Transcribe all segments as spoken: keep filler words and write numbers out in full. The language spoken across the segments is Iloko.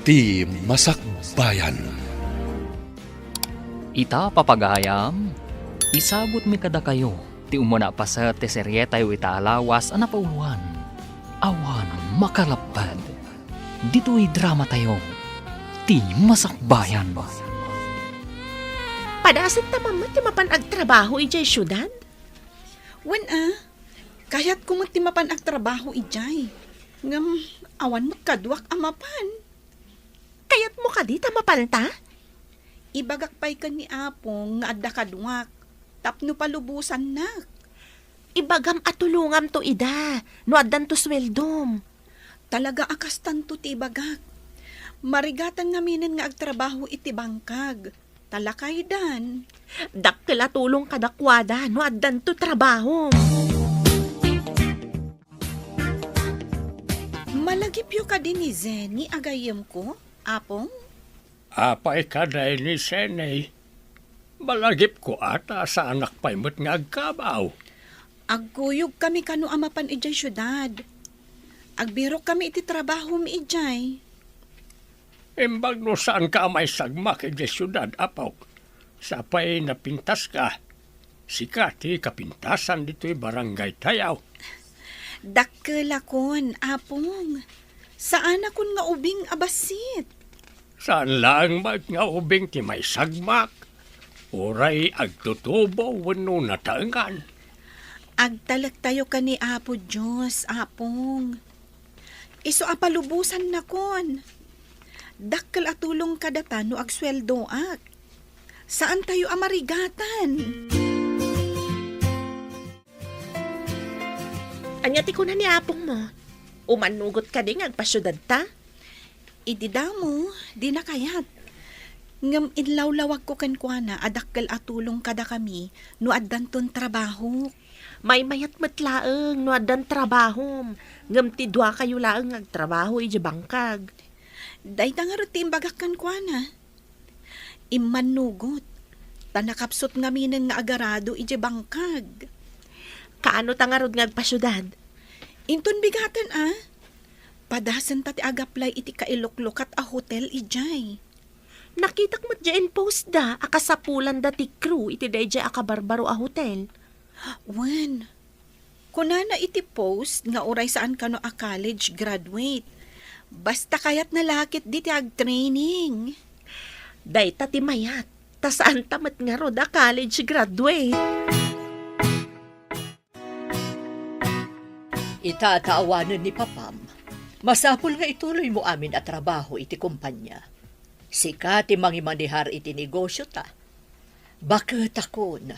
Ti Masakbayan. Ita, papagayam, isabutmi kadakayo ti umuna a paset ti serietayo ita a lawas a napauluan, Awan Makalapped. Ditoy dramatayo, Ti Masakbayan. Padasenta man met ti mapan agtrabaho idiay siudad? Wen a, kayatko met ti mapan agtrabaho idiay. Ngem awan met kaduak a mapan. Kayatmo kadi ta mapanta? Ibagak pay ken ni Apong nga adda kaduak tapno palubosannak. Ibagam a tulongamto ida no addanto sueldom. Talaga a kastanto ti ibagak. Marigatan ngaminen nga agtrabaho iti bangkag. Ta lakaydan. Dakkel a tulong kadakuada no addanto trabahom. Malagipyo kadi ni Zenny a gayyemko, Apong? Apay kadi ni Zenny? Malagipko a ta saanak pay met nga agkabaw. Agkuyogkami kano a mapan idiay siudad. Agbirokkami iti trabahom idiay. Imbag no saanka a maisagmak idiay siudad, apok. Sapay napintaska. Sika ti kapintasan ditoy barangaytayo. Dakkelakon, Apong. Saanakon nga ubing a bassit. Saan laeng met nga ubing ti maisagmak, uray agtutubo wenno nataengan. Agtalektayo ken ni Apo Dios, Apong. Isu a palubosannakon. Dakkel a tulong kadata no agsueldoak. Saantayo a marigatan. Ania ti kuna ni apongmo? Umannugot kadi nga agpasiudadta? Idi damo, dina kayat. Ngem inlawlawagko kenkuana a dakkel a tulong kadakami no addanton trabaho. Maymayat met laeng no addan trabahom, ngem ti duakayo laeng nga agtrabaho idiay bangkag. Dayta ngarud ti imbagak kenkuana. Immannugot, ta nakapsut ngaminen nga agarado idiay bangkag. Kaano ta ngarud nga agpasiudad? Inton bigaten a, padasenta ti agaplay iti kailuklukat a hotel idiay. Nakitak met diay in-post da a kasapulanda ti crew iti daydiay a kabarbaro a hotel. Wen, kunana iti post nga uray saan kano a college graduate. Basta kayatna la ketdi ti agtraining. Dayta ti mayat, ta saanta met ngarud a college graduate. Ita ta awanen ni papam, masapul nga ituloymo amin a trabaho iti kompania. Sika ti mangimanehar iti negosiota. Baketakon,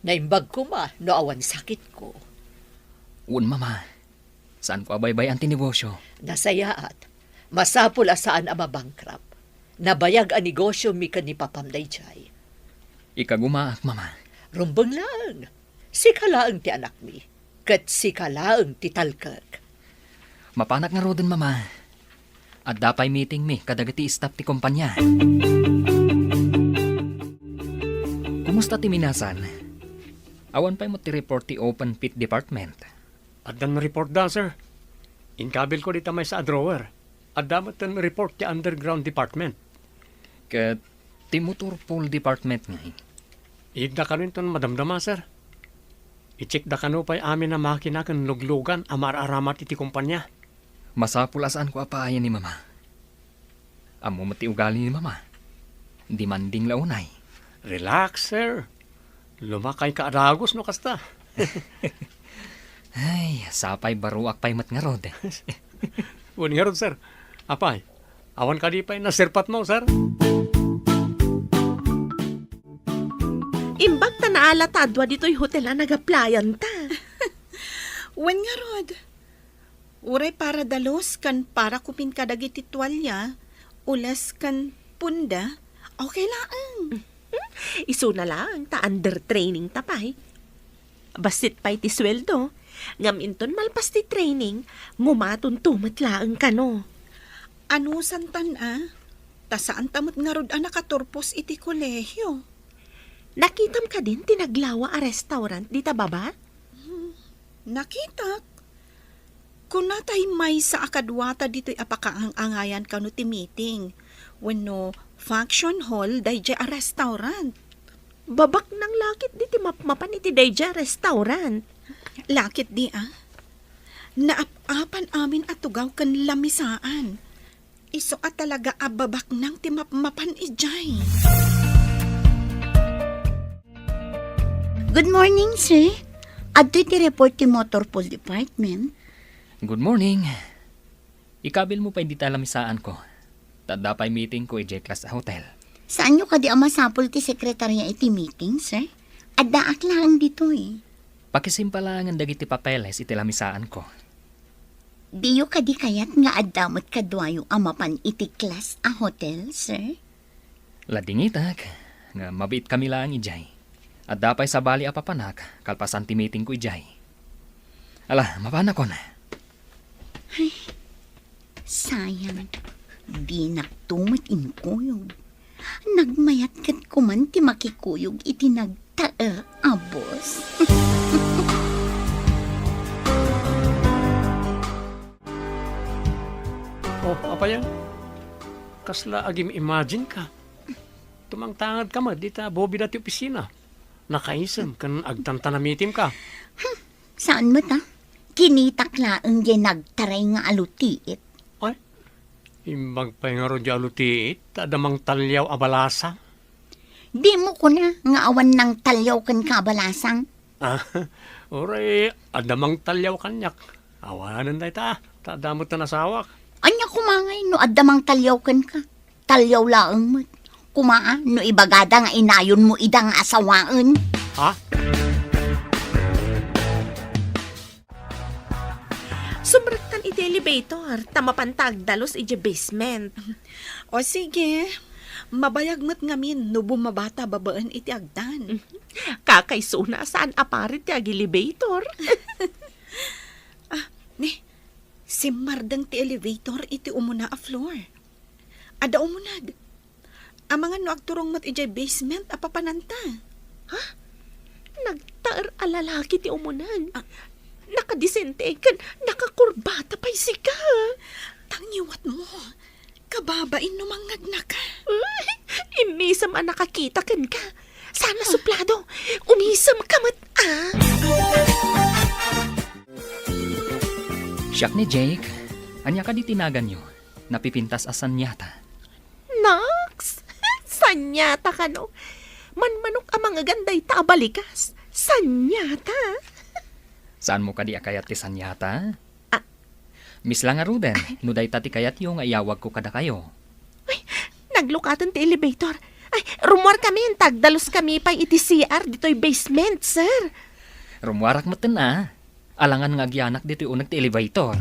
naimbag koma no awan sakitko. Wen, Mama. Saanko a baybay-an ti negosio. Nasayaat. Masapul a saan a mabankrupt. Nabayag a negosio mi ken ni papam daydiay. Ikagumaak, Mama. Rumbeng laeng. Sika laeng ti anakmi, ket sika laeng ti talkek. Mapanak ngaruden, Mama. Adda pay meetingmi kadagiti staff ti kompania. Kumusta ti minasan? Awan pay met ti report ti open pit department? Addan report da, sir. Inkabilko dita maysa a drawer. Adda met ten report ti underground department. Ket ti motor pool department ngay? Iyegda kano inton madamdama, sir. I-check da kano pay amin a makina ken luglugan a mar-aramat iti kompania. Masapul a saanko a paayen ni Mama. Ammo met ti ugali ni Mama. Demanding la unay. Relax, sir. Lumakayka a dagus no kasta. Ay, sapay baruak pay met ngarud. Wen ngarud, sir. Apay, awan kadi pay naserpatmo, sir? Imbag ta naala ta adua ditoy hotel a nagaplayanta. Wen ngarud. Uray para dalus ken para kupin kadagiti tualia, ules ken punda, okay laeng. Isuna laeng ta under training ta pay. Bassit pay ti sueldo, ngem inton malpas ti training, ngumatonto met laeng kano. Anusantan a, ta saanta met ngarud a nakaturpos iti kolehio. Nakitam kadin ti naglawa a restaurant dita baba? Hmm, nakitak. Kuna tay maysa a kaduata ditoy a pakaang-angayan kano ti meeting wenno function hall daydiay a restaurant. Babaknang la ketdi ti mapmapan iti daydiay a restaurant. La ketdi a. Naap-apan amin a tugaw ken lamisaan. Isu a talaga a babaknang ti mapmapan idiay. Good morning, sir. Adtoy ti report ti Motor Pool Department. Good morning. Ikabilmo pay dita lamisaanko. Ta adda pay meetingko idiay Class A Hotel. Saanyo kadi a masapul ti sekretaria iti meeting, sir? Addaak laeng ditoy. Pakisimpalangen dagiti papeles iti lamisaanko. Diyo kadi kayat nga adda met kaduayo a mapan iti Class A Hotel, sir? Ladingitak, nga mabiitkami laeng idiay. Adda pay sabali a papanak kalpasan ti meetingko idiay. Ala, mapanakon. Ay, sayang. Dinakto met inkuyog. Nagmayat ket kuman ti makikuyog iti nagtaer a boss. Oh, apay a? Kasla agim-imagine ka. Tumangtangad ka met dita bobida ti opisina. Nakaisem ken agtantanamitim ka. Hmm, saan met a? Kinitak laeng diay nagtaray nga alutiit. Ay, imbag pay ngarud diay alutiit, ta adda mangtaliaw a balasang. Dimo kuna nga awan nangtaliaw kenka a balasang? Ah, uray, adda mangtaliaw kaniak. Awanen dayta, ta adda met ti nasawak. Ania koma ngay no adda mangtaliaw kenka? Taliaw laeng met. Koma a, no ibagada nga inayonmo ida nga asawaen. Ha? Sumrektan iti elevator, ta mapanta agdalus iti basement. O sige, mabayag met ngamin no bumabata babaen iti agdan. Kakaisuna, saan a parit ti ag-elevator. Ah, ni, simmardeng ti elevator iti umuna a floor. Adda umuneg. Amangan no agturong met idiay basement a papananta. Ha? Nagtaer a lalaki ti umuneg. Ah. Nakadisente ken nakakurbata pay sika. Tangiwatmo. Kababain no mangngegnaka. Ay, immisem a nakakita kenka. Sana suplado. Umisem ka met, ah. Siak ni Jake. Ania kadi ti naganyo? Napipintas a sanyata. Naks! Sanyata kano? Manmanok a mangegan dayta a balikas. Sanyata? Saanmo kadi a kayat ti sanyata? Ah. Miss la ngaruden, no dayta ti kayatyo nga iyawagko kadakayo. Ay, naglukaten ti elevator. Ay, rummuarkami, ta agdaluskami pay iti C R ditoy basement, sir. Rummuarak metten a. Alangan nga agyanak ditoy uneg ti elevator.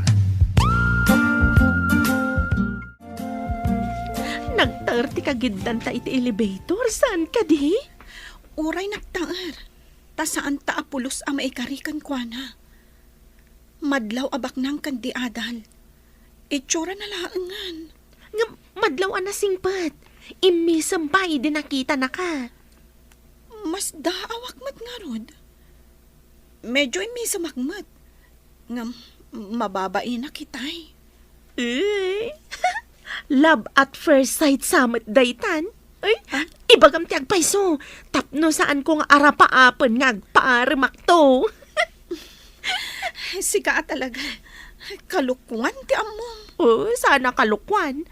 Nagtaer ti kagiddanta iti elevator, saan kadi? Uray nagtaer, ta saanta a pulos a maikari kenkuana. Madlaw a baknang ken di adal. Itsurana laengen. Ngem madlaw a nasingpet. Immisem pay idi nakitanaka. Masdaawak met ngarud. Medyo immisemak met. Ngem mababainak itay. Eh, love at first sight sa met daytan. Ay, ah? Ibagam ti agpayso. Tapno saanko nga arapaapen nga agpaaremakto. Sika a talaga. Kalokoan ti ammom. Oh, saan a kalokoan.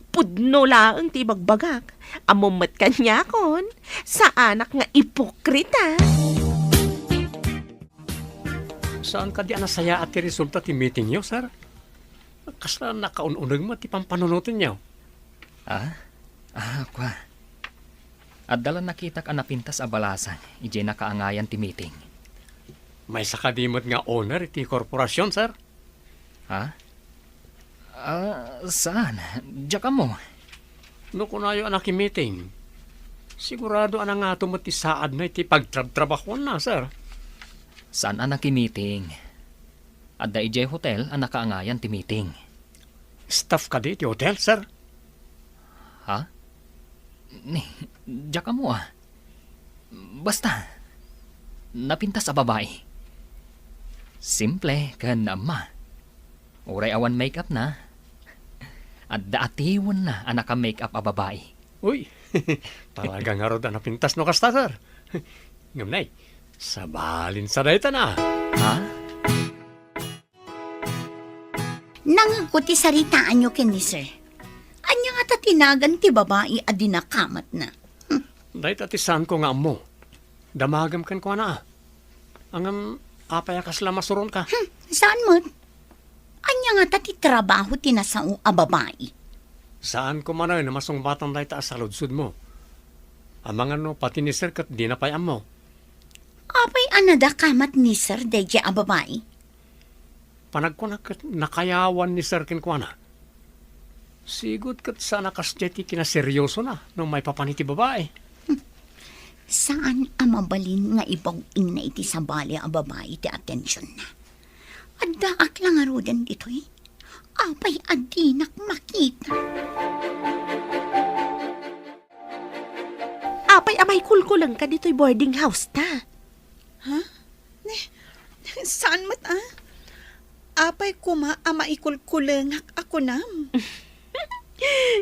Pudno laeng ti ibagbagak. Ammom met kaniakon. Saanak nga ipokrita. Saan kadi a nasayaat ti resulta ti meetingyo, sir? Kasla nakaun-uneg met ti pampanunotenyo. Ah? Ah, kua. Adda la nakitak a napintas a balasang idiay nakaangayan ti meeting. Maysa kadi met nga owner iti korporasion, sir? Ha? Ah, saan? Diak ammo. No kunayo a nakimiting, sigurado a nangato met ti saadna iti pagtrabtrabahuanna, sir. Saan a nakimiting? Adda idiay hotel a nakaangayan ti meeting. Staff kadi ti hotel, sir? Ha? Ni, diak ammo a. Basta, napintas a babai. Simple ken naamma. Uray awan make-up na, adda atiwenna a naka-make-up a babai. Uy, talaga ngarud a napintas no kasta, sir. Ngem nay, sabalin sa dayta na. Ha? Nangegko ti saritaanyo ken ni sir. Ania ngata ti nagan ti babai a di nakamatna? Hmm. Dayta ti saanko nga ammo. Damagem kenkuana. Ngem, apay a kasla masuronka? Hmm, saan met? Ania ngata ti trabaho ti nasao a babai? Saanko manen a masungbatan dayta a saludsodmo. Amangan no pati ni sir ket dina pay ammo. Apay a nadakamat ni sir daydiay a babai? Panagkunak ket nakayawan ni sir kenkuana. Sigud ket saan a kasdiay ti kinaseryosona no maipapan iti babai. Saan a mabalin nga ibag-ingna iti sabali a babai ti atensionna. Addaak la ngaruden ditoy. Apay a dinak makita? Apay a maikulkulengka ditoy boarding house ta? Ha? Ne, saan met a? Apay koma a maikulkulengak a kunam?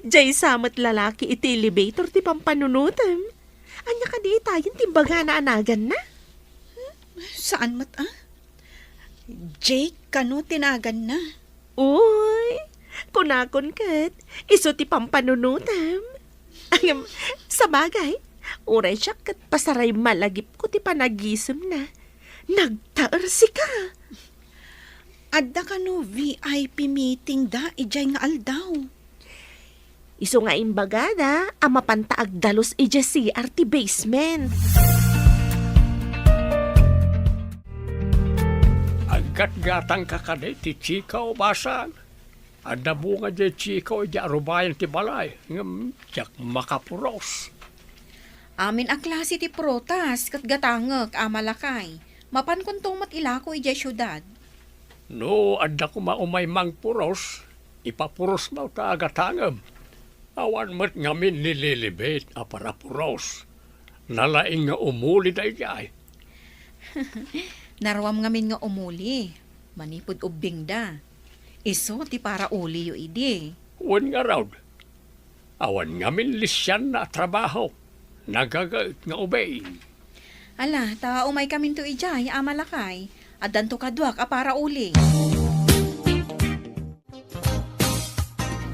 Diay sa met lalaki iti elevator ti pampanunotem. Ania kadi itayen ti imbagana a naganna? Hmm? Saan met a? Jake kano ti naganna? Uy, kunakon ket, isu ti pampanunotem. Ngem, sabagay, uray siak ket pasaray malagipko ti panagisemna. Nagtaersika. Adda kano V I P meeting da idiay nga aldaw? Isu nga imbagada a mapanta agdalus idiay C R ti basement. Aggatgatangka kadi ti chika, basang? Adda bunga diay chika idiay arubayan ti balay, ngem diak makapuros. Amin a klase ti prutas ket gatangek, Ama Lakay. Mapankonto met ilako idiay siudad. No adda koma umay mangpuros, ipapurosmo ta agatangem. Awan met ngamin ni Lilibet a parapuros. Nalaing nga umuli daydiay. Naruam ngamin nga umuli, manipud ubbingda. Isu ti parauliyo idi. Wen ngarud, awan ngamin lisianna a trabaho. Nagagaet nga ubing. Ala, ta umaykaminto idiay, Ama Lakay. Addanto kaduak a parauli.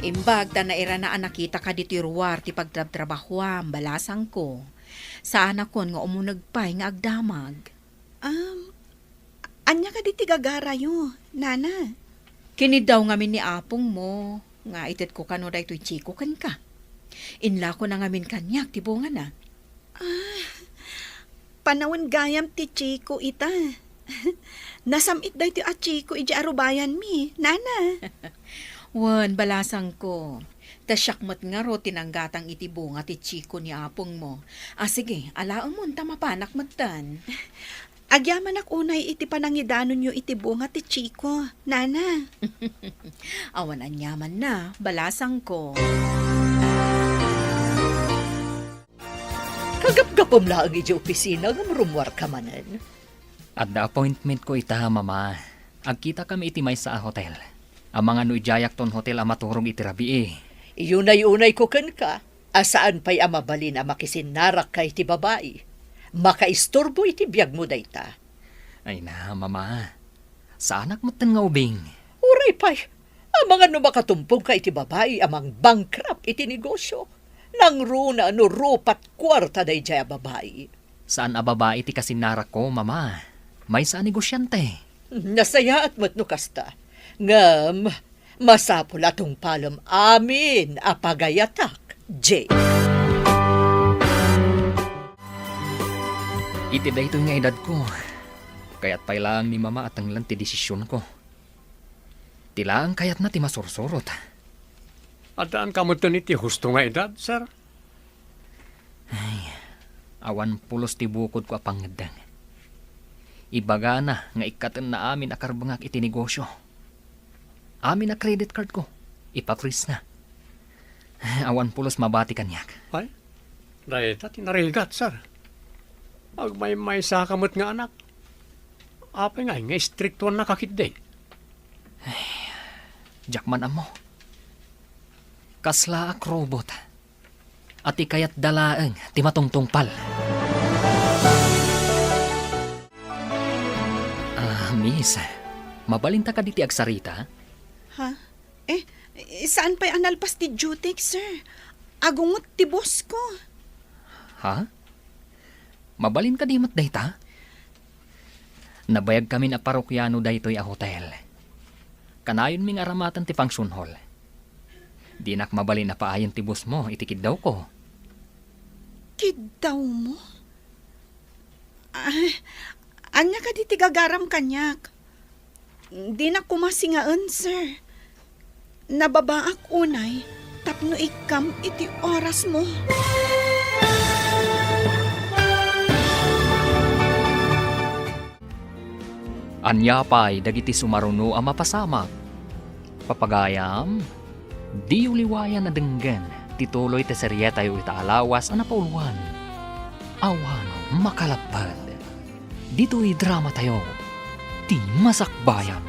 Imbag ta nairana a nakitaka ditoy ruar ti pagtrabtrabahoam, balasangko. Saanakon nga umuneg pay nga agdamag. Um, ania kadi ti gagarayo, Nana? Kiniddaw ngamin ni apongmo nga itedko kano daytoy chiko kenka. Inlakona ngamin kaniak ti bungana. Ah, panawen gayam ti chiko ita. Nasam-it daytoy a chiko idiay arubayanmi, Nana. Wen, balasangko. Ta siak met ngarud ti nanggatang iti bunga ti chiko ni apongmo. A, sige, alaemon ta mapanak metten. Agyamanak unay iti panangidanonyo iti bunga ti chiko, Nana. Awan aniamanna, balasangko. Kagapgapem laeng idiay opisina ngem rummuarka manen. Adda appointmentko ita, Mama. Agkitakami iti maysa a hotel. Amangan no idiayakton hotel a maturog iti rabii. Iyunay-unayko kenka a saan pay a mabalin a makisinnarakka iti babai. Makaisturbo iti biagmo dayta. Ay na, Mama. Saanak metten nga ubing. Uray pay, amangan no makatumpongka iti babai a mangbankrupt iti negosio. Nangruna no rupat kuarta daydiay a babai. Saan a babai ti kasinnarakko, Mama. Maysa a negosiante. Nasayaat met no kasta. Ngem, masapul a tungpalem amin a pagayatak, Jay. Iti daytoy nga edadko, kayat pay laeng ni Mama a tenglen ti desisionko. Ti laeng kayatna ti masursurot. Addaanka metten iti husto nga edad, sir? Ay, awan pulos ti bukodko a pangngeddeng. Ibagana nga ikkatenna amin a karbengak iti negosio. Amin a credit cardko, ipafreeze na. Awan pulos mabati kaniak. Ay, dayta ti narigat, sir. Agmaymaysaka met nga anak. Apay ngay nga istriktuannaka ketdi? Ay, Diak man ammo. Kaslaak robot. A ti kayatda laeng ti matungtungpal. Ah, miss, mabalinta kadi ti agsarita? Ha? Eh, saan pay a nalpas ti duty, sir? Agungot ti boss ko. Ha? Mabalin kadi met dayta? Nabayagkamin a parokiano daytoy a hotel. Kanayonmi nga aramaten ti function hall. Dinak mabalin a paayen ti boss mo iti kiddawko. Kiddawmo? Ah, ania kadi ti gagaram kaniak? Dinak koma singaen, sir. Nababaak unay tapno ikkam iti orasmo. Ania pay dagiti sumaruno a mapasamak? Papagayam, diyo liwayan a denggen ti tuloy ti serietayo ita a lawas a napauluan. Awan makalapped. Ditoy dramatayo, Ti Masakbayan.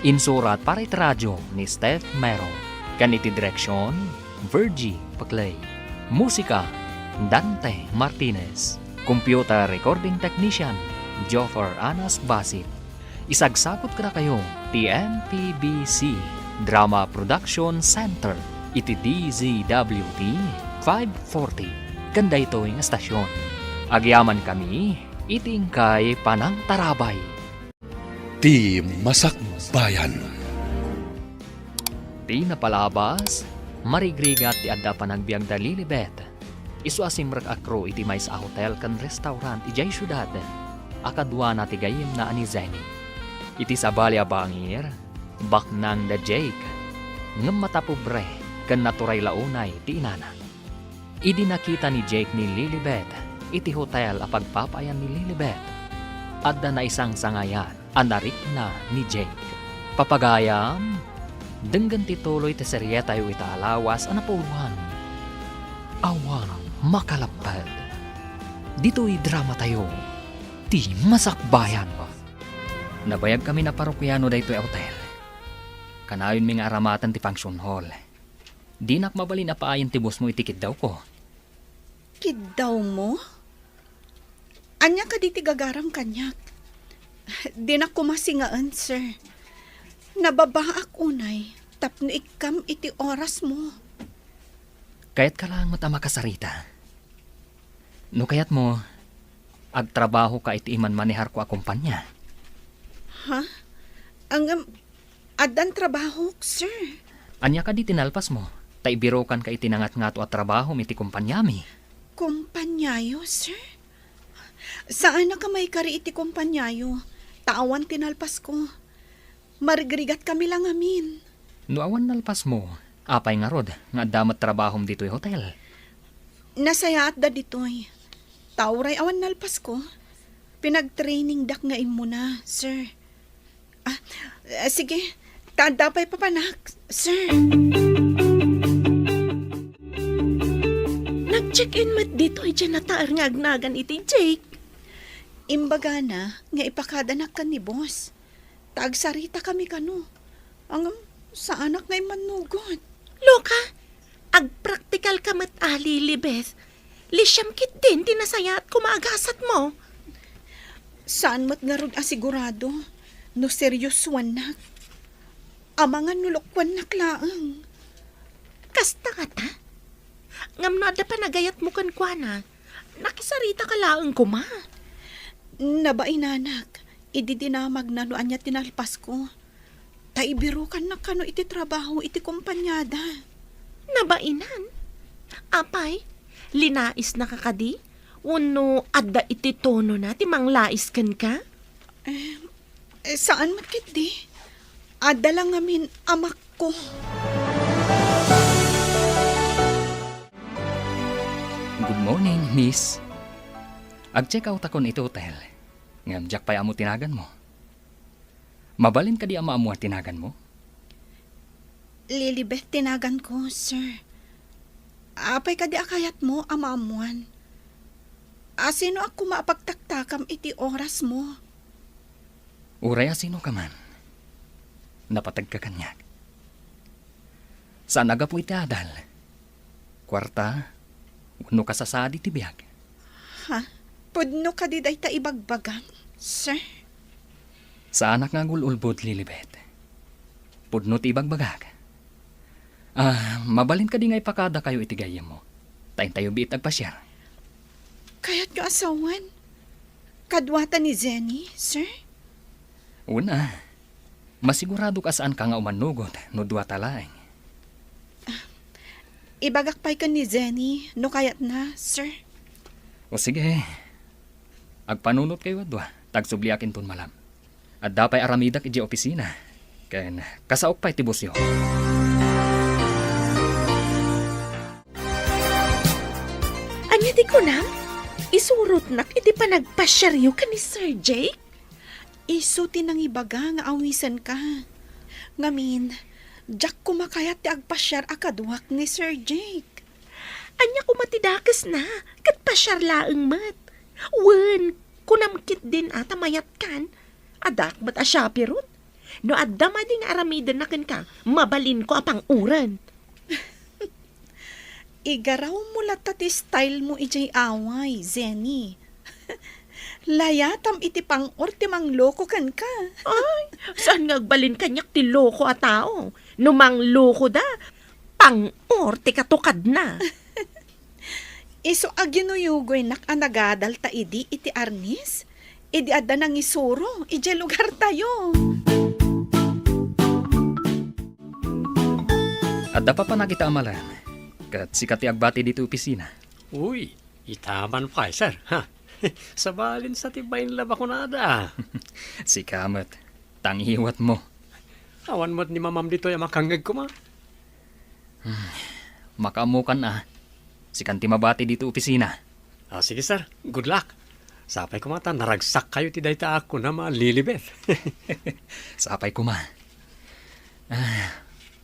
Insurat para iti radio ni Steph Mero, ken iti direksion, Virgie Paclay. Musika, Dante Martinez. Computer recording technician, Joffer Anas Basit. Isagsagod kadakayo ti M P B C Drama Production Center iti D Z W T five forty, ken daytoy nga stasyon. Agyamankami iti inkay panangtarabay. Ti Masakbayan. Ti napalabas, marigrigat ti adda panagbiagda Lilibet. Isu a simrek a crew iti maysa a hotel ken restaurant idiay siudad a kaduana ti gayyemna a ni Zenny. Iti sabali a bangir, baknang da Jake, ngem matapobre ken naturay la unay ti inana. Idi nakita ni Jake ni Lilibet iti hotel a pagpapaayan ni Lilibet, adda naisangsangayan a narikna ni Jake. Papagayam, denggen ti tuloy ti serietayo ita a lawas a napauluan. Awan makalapped. Ditoy dramatayo, Ti Masakbayan. Nabayagkamin a parokiano daytoy a hotel. Kanayonmi nga aramaten ti function hall. Dinak mabalin a paayen ti boss mo iti kiddawko. Kiddawmo? Ania kadi ti gagaram kaniak? Dinak koma singaen, sir. Nababaak unay tapno ikkam iti orasmo. Kayatka laeng met a makasarita. No kayatmo, agtrabahoka iti imanmaneharko a kompania. Ha? Ngem, addan trabahok, sir. Ania kadi ti nalpasmo? Ta ibirokanka iti nangatngato a trabahom iti kompaniami. Kompaniayo, sir? Saanak a maikari iti kompaniayo, ta awan ti nalpasko. Marigrigatkami la ngamin. No awan nalpasmo, apay ngarud nga adda met trabahom ditoy hotel? Nasayaatda ditoy. Ta uray awan nalpasko, pinagtrainingdak nga immuna, sir. Ah, ah, sige. Ta adda pay papanak, sir. Nag-check-in met ditoy diay nataer nga agnagan iti Jake. Imbagana nga ipakadanak ken ni boss. Ta agsaritakami kano. Ngem, saanak nga immannugot. Loka, agpraktikalka met a, Lilibet. Lisiam ketdin ti nasayaat koma a gasatmo. Saan met ngarud a sigurado no seriosoannak. Amangan no lokoannak laeng. Kasta ngata? Ngem no adda panagayatmo kenkuana, nakisaritaka laeng koma. Nabainanak, idi dinamagna no ania ti nalpasko. Ta ibirokannak kano iti trabaho iti kompaniada. Nabainan? Apay, linaisnaka kadi? Wenno adda iti tonona ti manglais kenka? Eh, eh, saan met ketdi? Adda la ngamin amakko. Good morning, miss. Ag-check outakon iti hotel. Ngem diak pay ammo ti naganmo. Mabalin kadi a maammuan ti naganmo? Lilibet ti naganko, sir. Apay kadi a kayatmo a maammuan? Asinoak koma a pagtaktakam iti orasmo? Uray asinoka man, napategka kaniak. Saan a gapu iti adal, kuarta, wenno kasasadi ti biag. Ha? Pudno kadi dayta ibagbagam, sir? Saanak nga agul-ulbod, Lilibet. Pudno ti ibagbagak. Ah, mabalin kadi nga ipakadakayo iti gayyemmo? Ta intayo biit agpasiar. Kayatyo a sawen? Kaduata ni Jenny, sir? Una, masiguradok a saanka nga umanugot no duata laeng. Ibagak pay ken ni Jenny no kayatna, sir. O sige, agpanunotkayo a dua, ta agsubliak inton malam. Adda pay aramidak idiay opisina, ken kasaok pay ti busyo. Ania ti kunam? Isurotnak iti panagpasiaryo ken ni Sir Jake? Isu ti nangibaga nga awisenka. Ngamin, diak koma kayat ti agpasiar a kaduak ni Sir Jake. Ania koma ti dakesna? Ket pasiar laeng met. Wen, kunam ketdin a ta mayatkan. Addaak met a chaperon. No adda madi nga aramidenna kenka, mabalinko a pang-uren. Igarawmo latta ti style mo idiay away, Jenny. Layatam iti pang-or ti mangloko kenka. Ay, saan nga agbalin kaniak ti loko a tao? No manglokoda, pang-or ti katukadna. Isu a ginuyugoynak a nagadalta idi iti arnis, idi adda nangisuro idiay lugartayo. Adda papanak ita a malam, ket sika ti agbati ditoy opisina. Uy, ita man pay, sir, ha? Sabalin sa ti bain la bakunada. Sika met, tangiwat mo. Awan met ni mamam ditoy a makangngeg koma. Hmm, makaammokan a. Sikan ti mabati ditoy opisina. Ah, sige, sir. Good luck. Sapay koma ta naragsakkayo ti dayta a kunam a Lilibet. Sapay koma. Ah,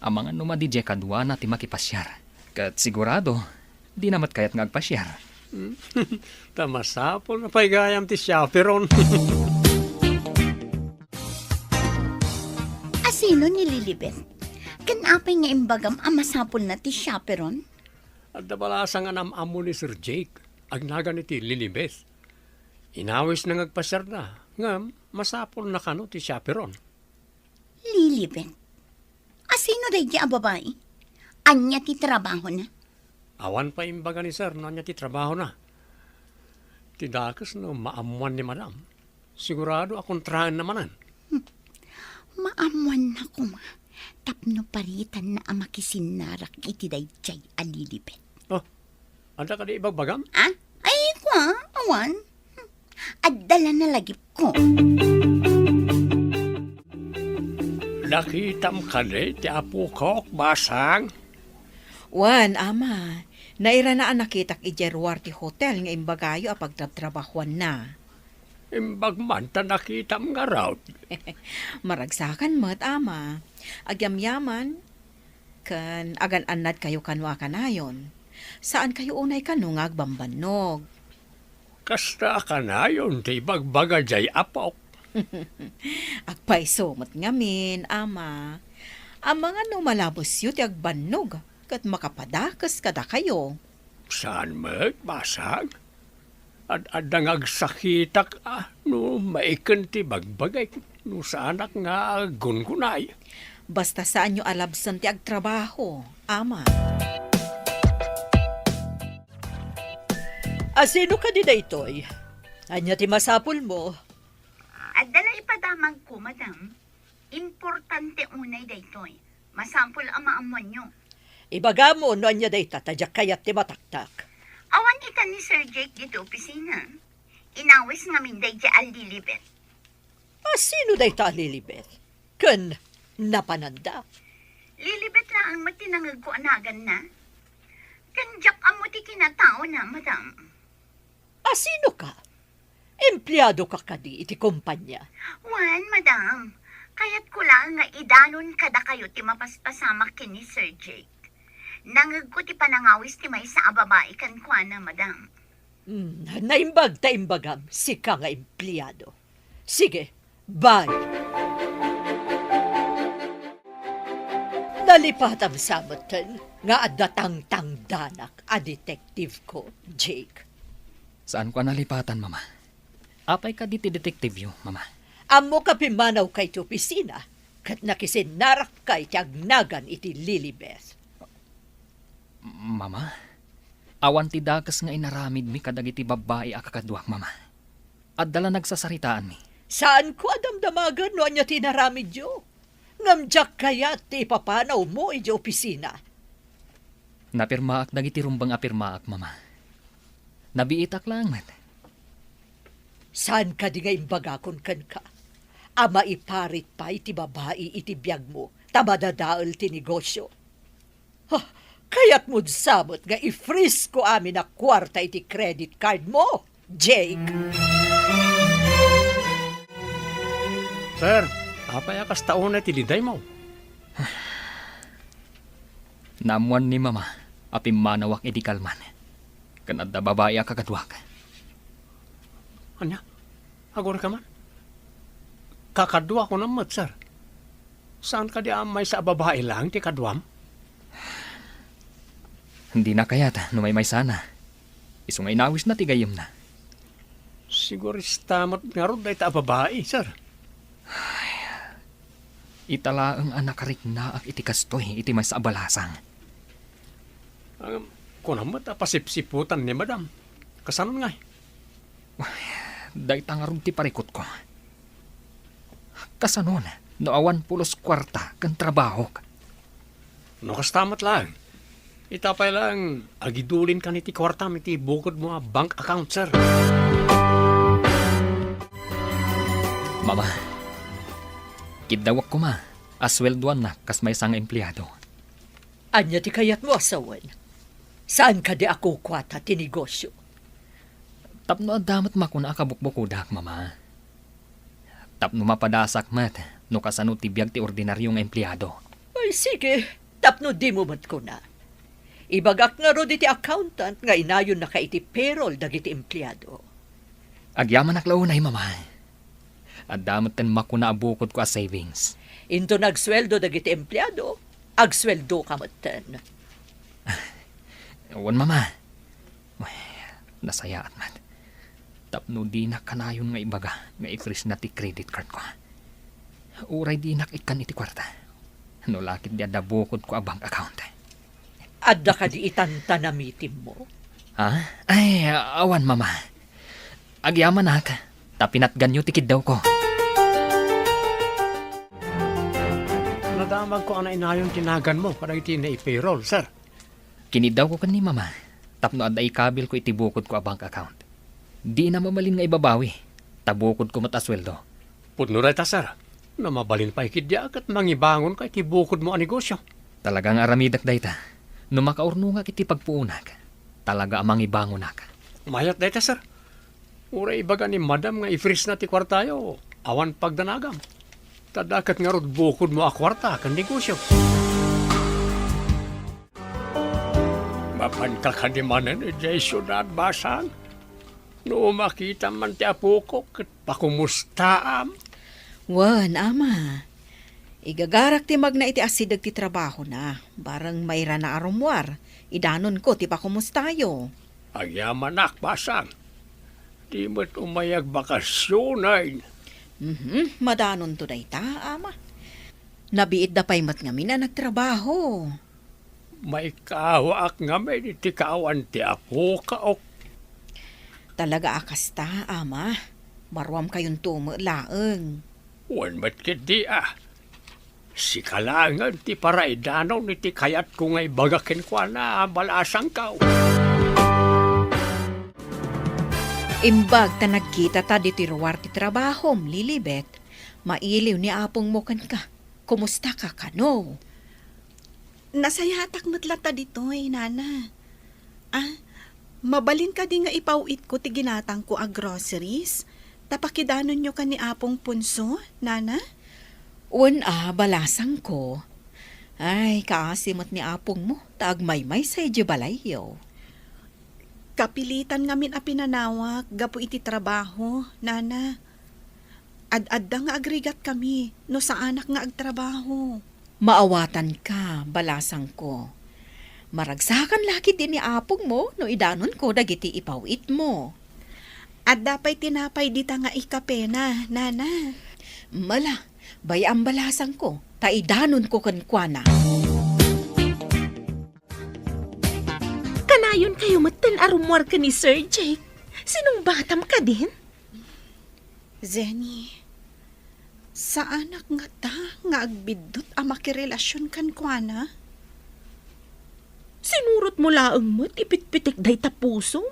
amangan no madi diay kaduana ti makipasiar. Ket sigurado, dina met kayat nga agpasiar. Hmm. Ta masapul na pay gayam ti chaperon. Asino ni Lilibet? Ken apay nga imbagam a masapulna ti chaperon? Adda balasang a nam-ammo ni Sir Jake, agnagan iti Lilibet. Inawisna nga agpasiarda, ngem masapulna kano ti chaperon. Lilibet? Asino daydi a babai? Ania ti trabahona? Awan pay imbaga ni sir no ania ti trabahona. Ti dakes no maammoan ni madam, sigurado a kontraenna manen. Hmm. Maammoanna koma tapno paritanna a makisinnarak iti daydiay a Lilibet. Oh, adda kadi ibagbagam? Ah? Ay, kua, awan. Hmm. Adda la nalagipko. Nakitam kadi ti apokok, Basang? Wen, Ama. Nairana a nakitak idiay ruar ti hotel nga imbagayo a pagtrabtrabahoanna. Imbag man ta nakitam ngarud. Maragsakan met, Ama. Agyamyaman, ken agan-annadkayo kano a kanayon. Saankayo unay kano nga agbambannog. Kasta a kanayon ti ibagbaga diay apok. Agpayso met ngamin, Ama. Amangan no malabesyo ti agbannog ket makapadakes kadakayo. Saan met, Basang? Ad-adda nga agsakitak a no maiken ti bagbagik, no saanak nga aggungunay. Basta saanyo a labsen ti agtrabaho, Ama. Asino kadi daytoy? Ania ti masapulmo? Adda la ipadamagko, madam. Importante unay daytoy. Masapul a maammoanyo. Ibagamo no ania dayta ta diak kayat ti mataktak. Awan ita ni Sir Jake ditoy opisina. Inawis ngamin daydiay a Lilibet. Asino dayta a Lilibet? Ken napananda? Lilibet laeng met ti nangegko a naganna. Ken diak ammo ti kinataona, madam. Asino ka? Empleado ka kadi iti kompanya? Wen, madam. Kayatko laeng nga idanon kadakayo ti mapaspasamak ken ni Sir Jake. Nangegko ti panangawis ti maysa a babai kenkuana, madam. Hmm, naimbag ta imbagam, sika nga empleado. Sige, bye. Nalipatam sa metten nga adda tangtangdanak a detective ko, Jake. Saanko a nalipatan, Mama. Apay kadi ti detectiveyo, Mama? Ammok a pimmanawka iti opisina ket nakisinnarakka iti agnagan iti Lilibeth. Mama, awan ti dakes nga inaramidmi kadagiti babbai a kakaduak, Mama. Adda la nagsasaritaanmi. Saanko a damdamagan no ania ti inaramidyo. Ngem diak kayat ti ipapanawmo idiay opisina. Napirmaak dagiti rumbeng a pirmaak, Mama. Nabiitak laeng met. Saan kadi nga imbagakon kenka a maiparit pay ti babai iti biagmo ta madadael ti negosio? Ha, kayatmod sa met nga i-freeze ko amin a kuarta iti credit card mo, Jake? Sir, apay a kasta unay ti lidaymo? Naammoan ni Mama a pimmanawak idi kalman. Ken adda babai a kakaduak. Ania? Agurayka man? Kakaduak unay met, sir. Saan kadi a maysa a babai laeng ti kaduam? Dina kayat no maymaysana. Isu nga inawisna ti gayyemna. Sigurista met ngarud dayta a babai, sir. Ita laeng a nakariknaak iti kastoy iti maysa a balasang. Ngem, kunam met a pasipsiputan ni Madam. Kasano ngay? Dayta ngarud ti parikutko. Kasanon no awan pulos kuarta ken trabahok? No kasta met laeng, ita pay laeng agidulinkan iti kuartam iti bukodmo a bank account, sir. Mama, kiddawek koma a sueldoannak kas maysa nga empleado. Ania ti kayatmo a sawen? Saan kadi a kukuata ti negosio? Tapno adda met makuna a kabukbukodak, Mama. Tapno mapadasak met no kasano ti biag ti ordinario nga empleado. Ay, sige, tapno dimo met kuna. Ibagak ngarud iti accountant nga inayonnaka iti payroll dagiti empleado. Agyamanak la unay, Mama. Adda metten makuna a bukodko a savings. Inton agsueldo dagiti empleado, agsueldoka metten. Wen, Mama. Ay, nasayaat met. Tapno dinak kanayon nga ibaga nga i-freeze-na ti credit card ko. Uray dinak ikkan iti kuarta. No la ket di adda bukodko a bank account. Adda kadi itan ta namitimmo? Ha? Ay, awan, Mama. Agyamanak, ta pinatganyo ti kiddawko. Nadamagko a nainayon ti naganmo kadagiti nai-payroll, sir. Kiniddawko ken ni Mama tapno adda ikabilko iti bukodko a bank account. Dina mabalin nga ibabawi, ta bukodko met a sueldo. Pudno dayta, sir. No mabalin pay ketdi a ket mangibangonka iti bukodmo a negosio. Talaga nga aramidek dayta. No makaurnongak iti pagpuonak, talaga a mangibangonak. Mayat dayta, sir. Uray ibaga ni Madam nga i-freeze-na ti kuartayo, awan pagdanagam. Ta adda ket ngarud bukodmo a kuarta ken negosio. Mapanka kadi manen idiay siudad, Basang? No makitam man ti apok, ket pakumustaam. Wen, Ama. Igagarak ti magna iti asideg ti trabahona, bareng mairana a rummuar, idanonko ti pakumustayo. Agyamanak, Basang. Di met umay agbakasionen. Mhm, madanonto dayta, Ama. Nabiitda pay met ngamin a nagtrabaho. Maikawaak ngamin iti kaawan ti apoka, ok. Talaga a kasta, Ama. Baruamkayonto met laeng. Wen met ketdi a. Sika laengen ti paraidanon iti kayatko nga ibaga kenkuana a balasangko. Imbag ta nagkitata ditoy ruar ti trabahom, Lilibet, mailiw ni apongmo kenka. Kumustaka kano? Nasayaatak met latta ditoy, Nana. Ah, mabalin kadi nga ipaw-itko ti ginatangko a groceries? Ta pakidanonyo ken ni Apong Ponso, Nana? Wen a, balasangko. Ay, kaasi met ni apongmo, ta agmaymaysa idiay balayyo. Kapilitan ngamin a pinanawak gapu iti trabaho, Nana. Ad-adda nga agrigatkami no saanak nga agtrabaho. Maawatanka, balasangko. Maragsakan la ketdi ni apongmo no idanonko dagiti ipaw-itmo. Adda pay tinapay dita nga ikapena, nana. Mala, bay-am, balasangko, ta idanonko kenkuana. Kanayonkayo metten a rummuar ken ni Sir Jake. Sinungbatam kadin? Zenny, saanak ngata nga agbiddut a makirelasion kenkuana? Sinurotmo laeng met ti pitpitik dayta pusom.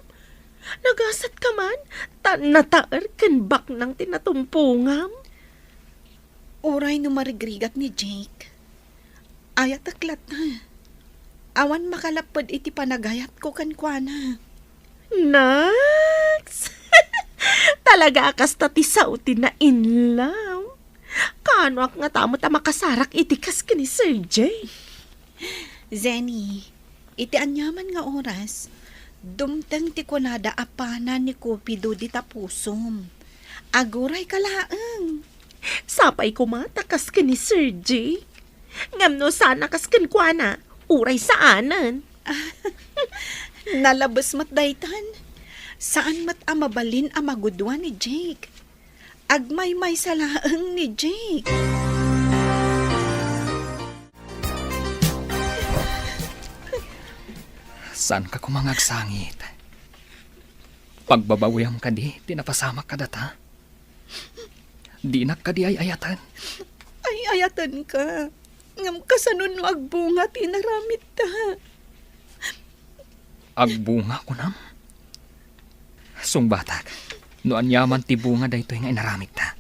Nagasatka man, ta nataer ken baknang ti natumpongam. Uray no marigrigat ni Jake, ayatek latta. Awan makalapped iti panagayatko kenkuana. Naks! Talaga a kasta ti sao ti na-in-love. Kaanoak ngata met a makasarak iti kas ken ni Sir Jay? Zenny, iti aniaman nga oras, dumteng ti kunada a pana ni Cupido dita pusom. Agurayka laeng. Sapay koma ta kas ken ni Sir Jay. Ngem no saan a kas kenkuana, uray saanen. Nalabes met daytan. Saan met a mabalin a magudua ni Jake. Agmaymaysa laeng ni Jake. Saanka koma nga agsangit. Pagbabawiam kadi ti napasamak kadata? Dinak kadi ay-ayaten? Ay-ayatenka. Ngem kasano no agbunga ti inaramidta? Agbunga, kunam? Sungbatak, no aniaman ti bunga daytoy nga inaramidta.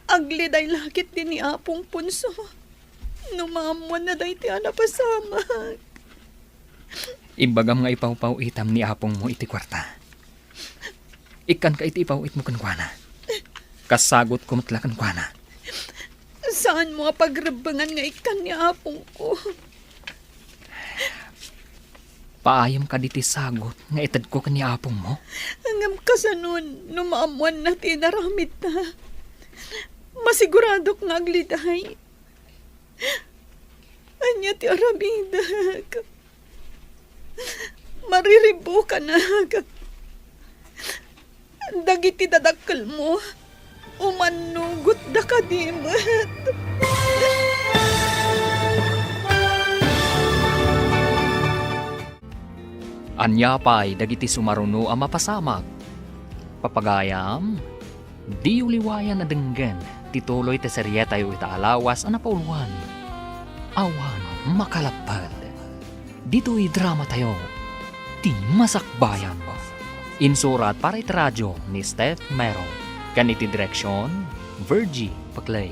Agliday la ketdi ni Apong Ponso no maammoanna daytoy a napasamak. Imbagam nga ipawpaw-itam ni apongmo iti kuarta. Ikkanka iti ipaw-itmo kenkuana. Kasagutko met la kenkuana. Saanmo a pagrebbengan nga ikkan ni apongko? Paayem kadi ti sagut nga itedko ken ni apongmo? Ngem kasano no maammoanna ti inaramidta? Masiguradok nga agliday. Ania ti aramidek? Mariribukanak. Dagiti dadakkelmo, umannugotda kadi met. Ania pay dagiti sumaruno a mapasamak? Papagayam, diyo liwayan a denggen ti tuloy ti serietayo ita a lawas a napauluan, Awan Makalapped. Ditoy dramatayo, Ti Masakbayan. Insurat para iti radio ni Steph Mero, ken iti direksion, Virgie Paclay.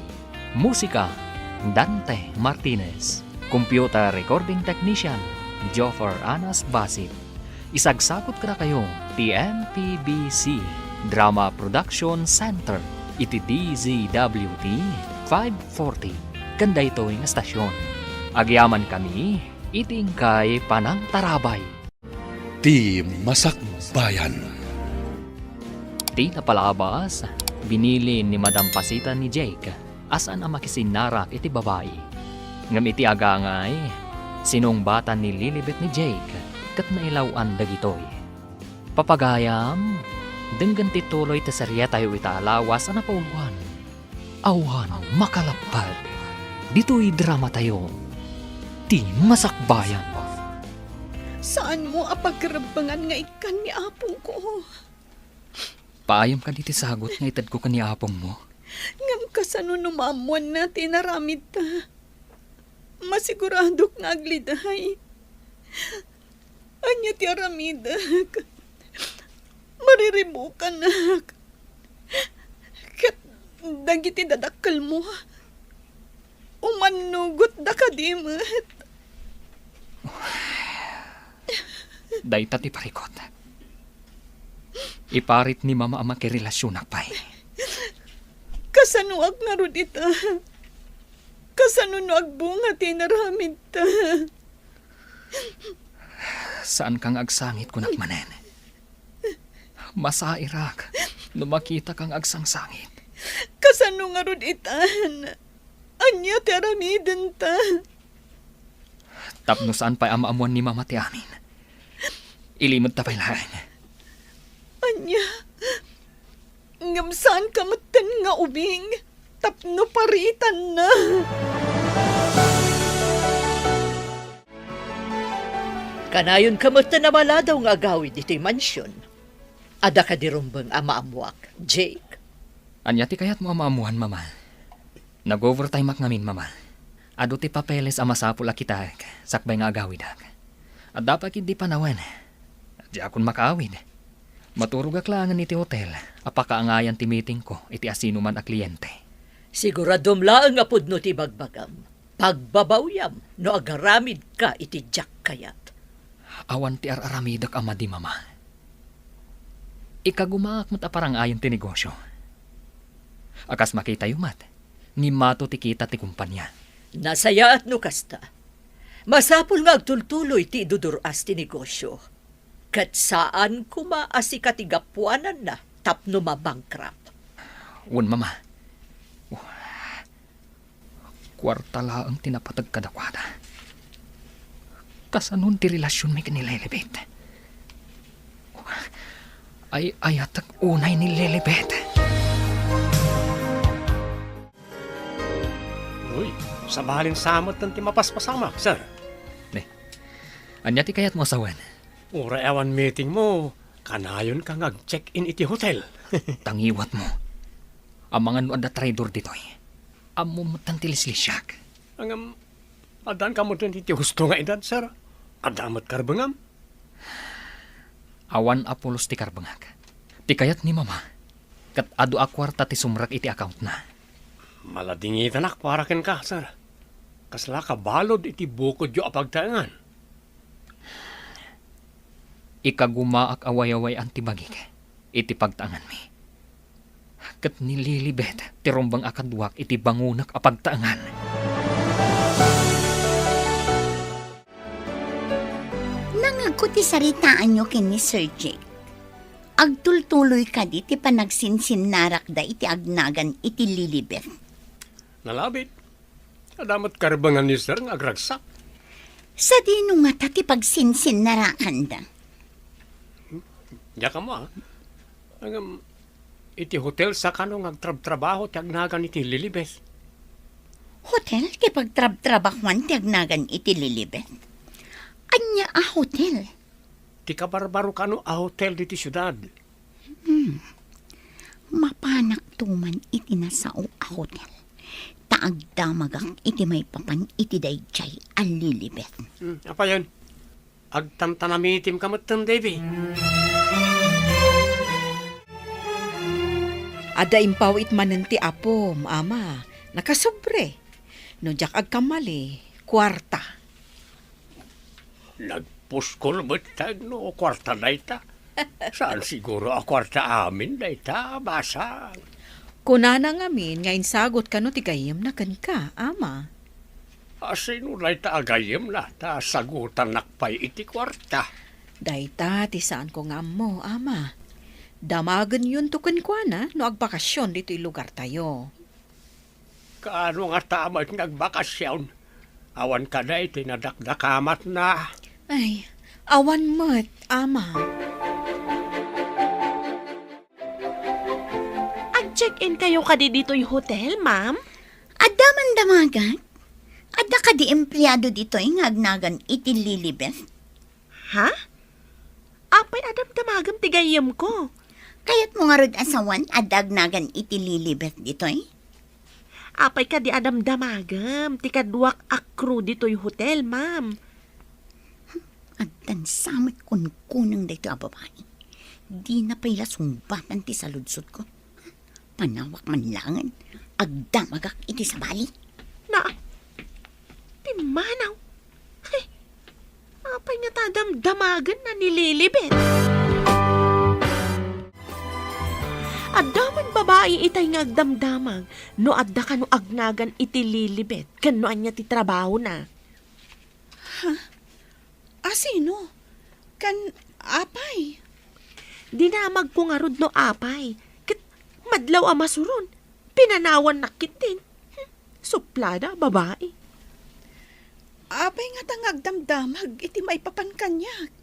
Musika, Dante Martinez. Computer recording technician, Joffer Anas Basit. Isagsagut kadakayo ti M P B C Drama Production Center iti D Z W T five forty ken daytoy nga stasyon. Agyamankami iti inkay panangtarabay. Ti Masakbayan. Ti napalabas, binili ni Madam Pasita ni Jake a saan a makisinnarak iti babai. Ngem iti agangay, sinungbatan ni Lilibet ni Jake ket nailaw-an dagitoy. Papagayam, denggen ti tuloy ti serietayo ita a lawas a napauluan. Awan Makalapped. Ditoy dramatayo, Ti Masakbayan. Saanmo a pagrebbengan nga ikkan ni apongko? Paayem kadi ti sagut nga itedko ken ni apongmo? Ngem kasano no maammoanna ti inaramidta? Masiguradok nga agliday. Ania ti aramidek? Mariribukanak. Ket dagiti dadakkelmo, umannugotda kadi met. Dayta ti parikut. Iparit ni Mama a makirelasionak pay. Kasanoak ngarud ita? Kasano no agbunga ti inaramidta? Saanka nga agsangit, kunak manen. Masairak no makitaka nga agsangsangit. Kasano ngarud itan? Ania ti aramidenta? Tapno saan pay a maammuan ni Mama ti amin, ilimed ta pay laeng. Ania? Ngem saanka metten nga ubing tapno paritanna. Kanayonka metten a maladaw nga agawid ditoy mansion. Adda kadi rumbeng a maammuak, Jake? Ania ti kayatmo a maammuan, Mama? Nag-overtime-ak ngamin, Mama. Adu ti papeles a masapul a kitaek sakbay nga agawidek. Adda pay ketdi panawen. Diakon makaawid. Maturogak laengen iti hotel a pakaangayan ti meetingko iti asinoman a kliente. Siguradom laeng a pudno ti ibagbagam. Pagbabawiam no agaramidka iti diak kayat. Awan ti ar-aramidek a madi, Mama. Ikagumaak met a parangayen ti negosio. A kas makitayo met, ngimmato ti kita ti kumpania. Nasayaat no kasta. Masapul nga agtultuloy ti idudur-as ti negosio. Ket saan koma a sika ti gapuananna tapno mabankrupt. Wen, Mama. Kuarta laeng ti napateg kadakuada. Kasanon ti relasionmi ken ni Lilibet? Ay-ayatek unay ni Lilibet. Uy, sabalin sa met ti mapaspasamak, sir. Ne, ania ti kayatmo a sawen? Uray awan meetingmo, kanayonka nga ag-check-in iti hotel. Tangiwatmo. Amangan no adda traidor ditoy. Ammom metten ti lislisiak. Ngem, addanka metten iti husto nga edad, sir. Adda met karbengam. Awan a pulos ti karbengak. Ti kayat ni Mama, ket adu a kuarta ti sumrek iti accountna. Maladingitanak para kenka, sir. Kasla kabalud iti bukodyo a pagtaengan. Ikagumaak a wayaway-an ti bagik iti pagtaenganmi. Ket ni Lilibet ti rumbeng a kaduak iti bangonek a pagtaengan. Nangegko ti saritaanyo ken ni Sir Jake. Agtultuloy kadi ti panagsinsinnarakda iti agnagan iti Lilibet? Nalabit. Adda met karbengan ni Sir nga agragsak. Sadino ngata ti pagsinsinnarakanda? Diak ammo, a. Ngem, iti hotel sa kano nga agtrabtrabaho ti agnagan iti Lilibet. Hotel ti pagtrabtrabahoan ti agnagan iti Lilibet? Ania a hotel? Ti kabarbaro kano a hotel ditoy siudad. Hmm. Mapanakto man iti nasao a hotel, ta agdamagak iti maipapan iti daydiay a Lilibet. Hmm, apayen? Agtantanamitimka metten, Davy. Adda impaw-it manen ti apom, Ama. Nakasobre. No diak agkamali, kuarta. Nagpuskol met no kuarta dayta. Saan siguro a kuarta amin dayta, basang. Kunana ngamin nga insagot kano ti gayyemna kenka, Ama. A, sino dayta a gayyemna ta sagutannak pay iti kuarta? Dayta ti saanko nga ammo, Ama. Damagenyon to kenkuana no agbakasion ditoy lugartayo. Kaano ngata met nga agbakasion? Awan kadi ti nadakdakamatna? Ay, awan met, Ama. Ag-check-in kayo kadi ditoy hotel, ma'am? Adda man damagak? Adda kadi empleado ditoy nga agnagan iti Lilibet? Ha? Apay a damdamagem ti gayyemko? Kayatmo ngarud a sawen adda agnagan iti Lilibet ditoy? Apay kadi a damdamagem ti kaduak a crew ditoy hotel, ma'am? Agdansa met kunkuneng daytoy a babai. Dina pay la sungbatan ti saludsodko. Panawak man laengen, agdamagak iti sabali. Na, pimmanaw. Hay, apay ngata damdamagenna ni Lilibet? Adda man babai itay nga agdamdamag no adda kano agnagan iti Lilibet ken no ania ti trabahona. Ha? A sino? Ken apay? Dinamagko ngarud no apay. Ket madlaw a masuron, pinanawannak ketdin. Hmm. Suplada a babai. Apay ngata nga agdamdamag iti maipapan kaniak?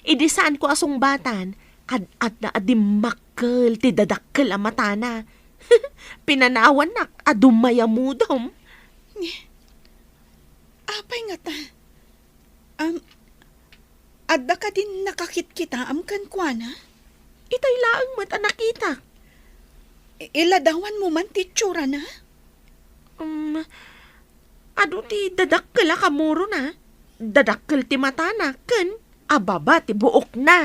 Idi saanko a sungbatan, ad-adda a dimmakkel ti dadakkel a matana. Pinanawannak a dumayamudom. Apay ngata? Am, adda kadin nakakitkitaam kenkuana? Itay laeng met a nakitak. I-, iladawanmo man ti itsurana? Um, adu ti dadakkel a kamurona, dadakkel ti matana, ken ababa ti buokna.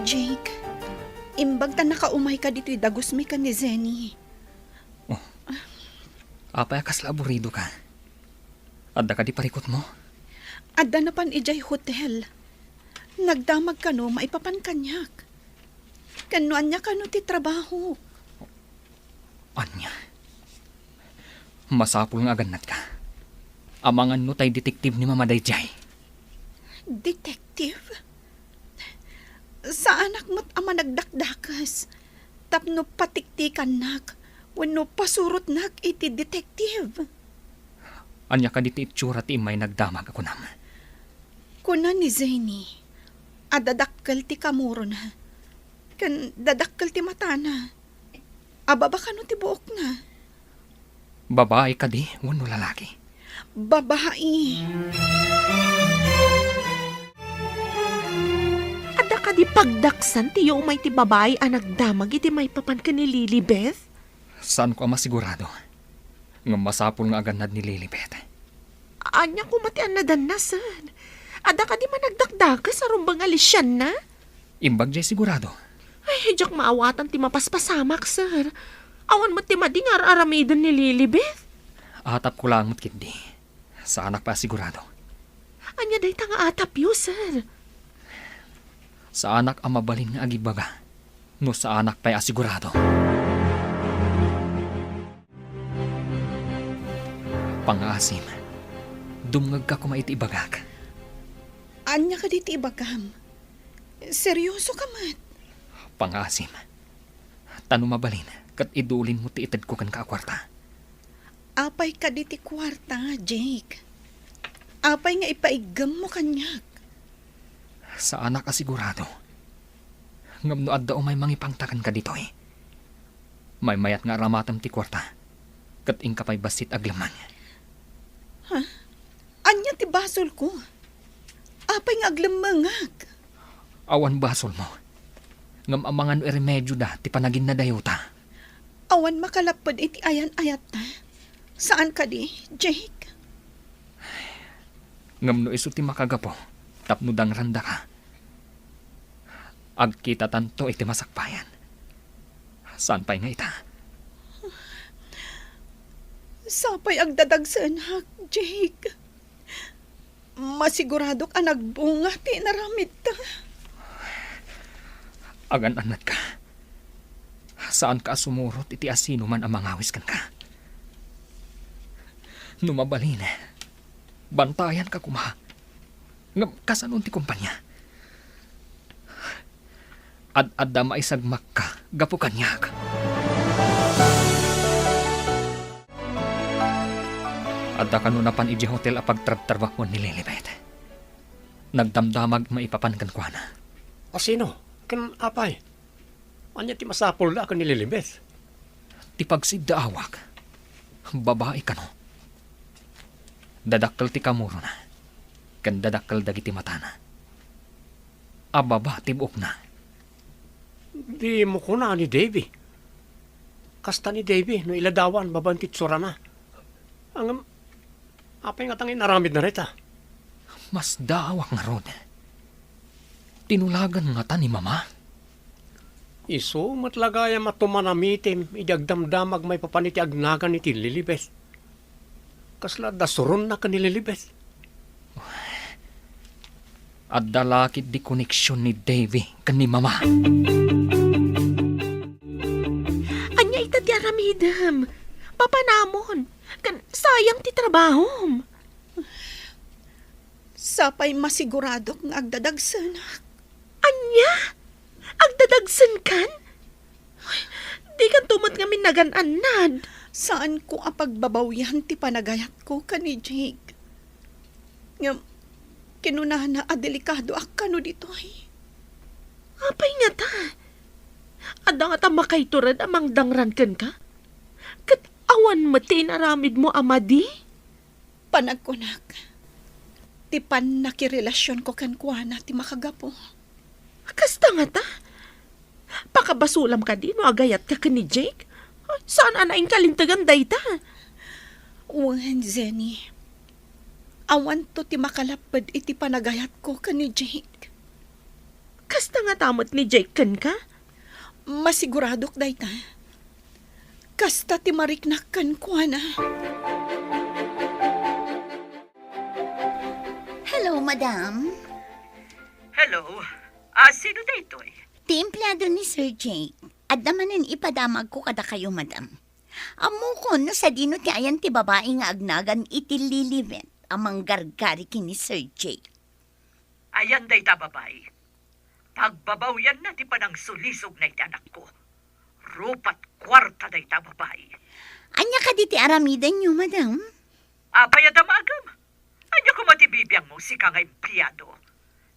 Jake, imbag ta nakaumayka ditoy dagusmi ken ni Zenny. Oh. Apay a kasla aburidoka? Adda kadi parikutmo? Adda napan idiay hotel. Nagdamag kano maipapan kaniak. Ken no ania kano ti trabahok? Ania? Masapul nga agannadka. Amangan no tay detective ni Mama daydiay. Detective? Saanak met a managdakdakes tapno patiktikannak wenno pasurotnak iti detective. Ania kadi ti itsura ti immay nagdamag a kunam? Kuna ni Zany a dadakkel ti kamurona ken dadakkel ti matana. Ababa kano ti buokna? Babae kadi wenno lalaki? Babae. Adda kadi pagdaksan ti umay ti babae a nagdamag iti maipapan ken ni Lilibeth? Saanko a masigurado. Ngem masapul nga agannad ni Lilibeth. Ania koma ti annadanna, sir? Adda kadi managdakdakes a rumbeng a lisianna? Imbag diay sigurado. Ay, diak maawatan ti mapaspasamak, sir. Awan met ti madi nga ar-aramiden ni Lilibeth. Atapko laeng met ketdi. Saanak pay a sigurado. Ania dayta nga atapyo, sir? Saanak a mabalin nga agibaga no saanak pay a sigurado. Pangaasim, dumngegka koma iti ibagak. Ania kadi ti ibagam? Serioso ka met? Pangaasim, ta no mabalin, ket idulinmo ti itedko kenka a kuarta. Apay kadi ti kuarta, Jake? Apay nga ipaiggemmo kaniak? Saanak a sigurado. Ngem no adda umay mangipangta kenka ditoy, maymayat nga aramatem ti kuarta, ket inka pay bassit aglemmeng. Ha? Ania ti basolko? Apay nga aglemmengak? Awan basolmo. Ngem amangan no iremedioda ti panaginnadayota. Awan makalapped iti ayan-ayatta. Saan kadi, Jake? Ngem no isu ti makagapu tapno dangrandaka, agkitatanto iti masakbayan. Saan pay nga ita? Sapay agdadagsenak, Jake. Masiguradok a nagbunga ti inaramidta. Agan-annadka. Saanka a sumurot iti asinoman a mangawis kenka. No mabalin, bantayanka koma. Ngem kasano ti kompania? Ad-adda maisagmakka gapu kaniak. Adda kano napan idiay hotel a pagtrabtrabahoan ni Lilibeth. Nagdamdamag maipapan kenkuana. A sino? Ken apay? Ania ti masapulda ken ni Lilibeth? Ti pagsiddaawak, babai kano. Dadakkel ti kamurona, ken dadakkel dagiti matana. Ababa ti buokna. Dimo kuna ni Davy. Kasta ni Davy no iladawan babaen ti itsurana. Ngem, apay ngata nga inaramidna dayta? Masdaawak ngarud. Tinulagan ngata ni Mama? Isu met la gayam a tumanamitem idi agdamdamag maipapan iti agnagan iti Lilibeth. Kasla adda suronna ken ni Lilibeth? Adda la ketdi koneksion ni Davy ken ni Mama. Ania ita ti aramidem? Papanamon, ken sayang ti trabahom. Sapay masiguradok nga agdadagsenak. Ania? Agdadagsenkan? Dikanto met ngamin nagan-annad. Saanko a pagbabawyan ti panagayatko ken ni Jake. Ngem, kinunana a delikadoak kano ditoy. Apay ngata? Adda ngata makaiturod a mangdangran kenka? Ket awan met ti inaramidmo a madi? Panagkunak, ti pannakirelasionko kenkuana ti makagapu. Kasta ngata? Pakabasolam kadi no agayatka ken ni Jake? Saan a naingkalintegan dayta? Wen, Jenny. Awanto ti makalapped iti panagayatko ken ni Jake. Kasta ngata met ni Jake kenka? Masiguradok dayta. Kasta ti mariknak kenkuana. Hello, madam. Hello. Ah, sino daytoy? Ti empleado ni Sir Jake. Adda manen ipadamagko kadakayo, madam. Ammokon no sadino ti ayan ti babai nga agnagan iti Lilibet a manggargari ken ni Sir Jake. Ayan dayta babai. Pagbabawyanna ti panangsulisogna iti anakko. Rupa't kuarta dayta babai. Ania kadi ti aramidenyo, madam? Apay a damagem? Ania koma ti bibiangmo, sika nga empleado?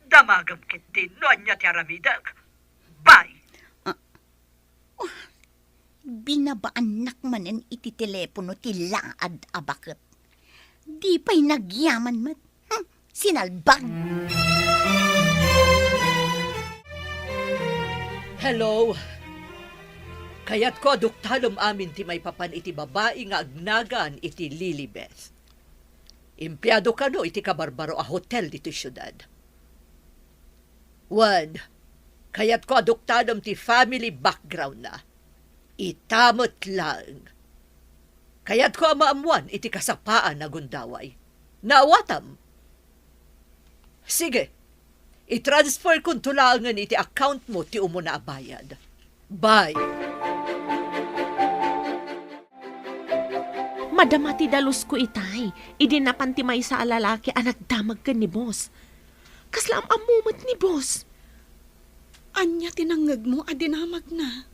Damagem ketdin no ania ti aramidek. Bye! Ah, oh, binabaannak manen iti telepono ti laad a baket. Di pay nagyaman met. Hmm, sinalbag! Hello. Kayatko a duktalem amin ti maipapan iti babai nga agnagan iti Lilibeth. Empleado kano iti kabarbaro a hotel ditoy siudad. Wen, kayatko a duktalem ti family background-na. Ita met laeng. Kayatko a maammoan iti kasapaan a gundaway. Naawatam? Sige, i-transfer konto laengen iti account mo ti umuna a bayad. Bye. Madama ti dalusko itay, idi napan ti maysa a lalaki a nagdamag ken ni boss. Kasla am-ammo met ni boss. Ania ti nangngegmo a dinamagna?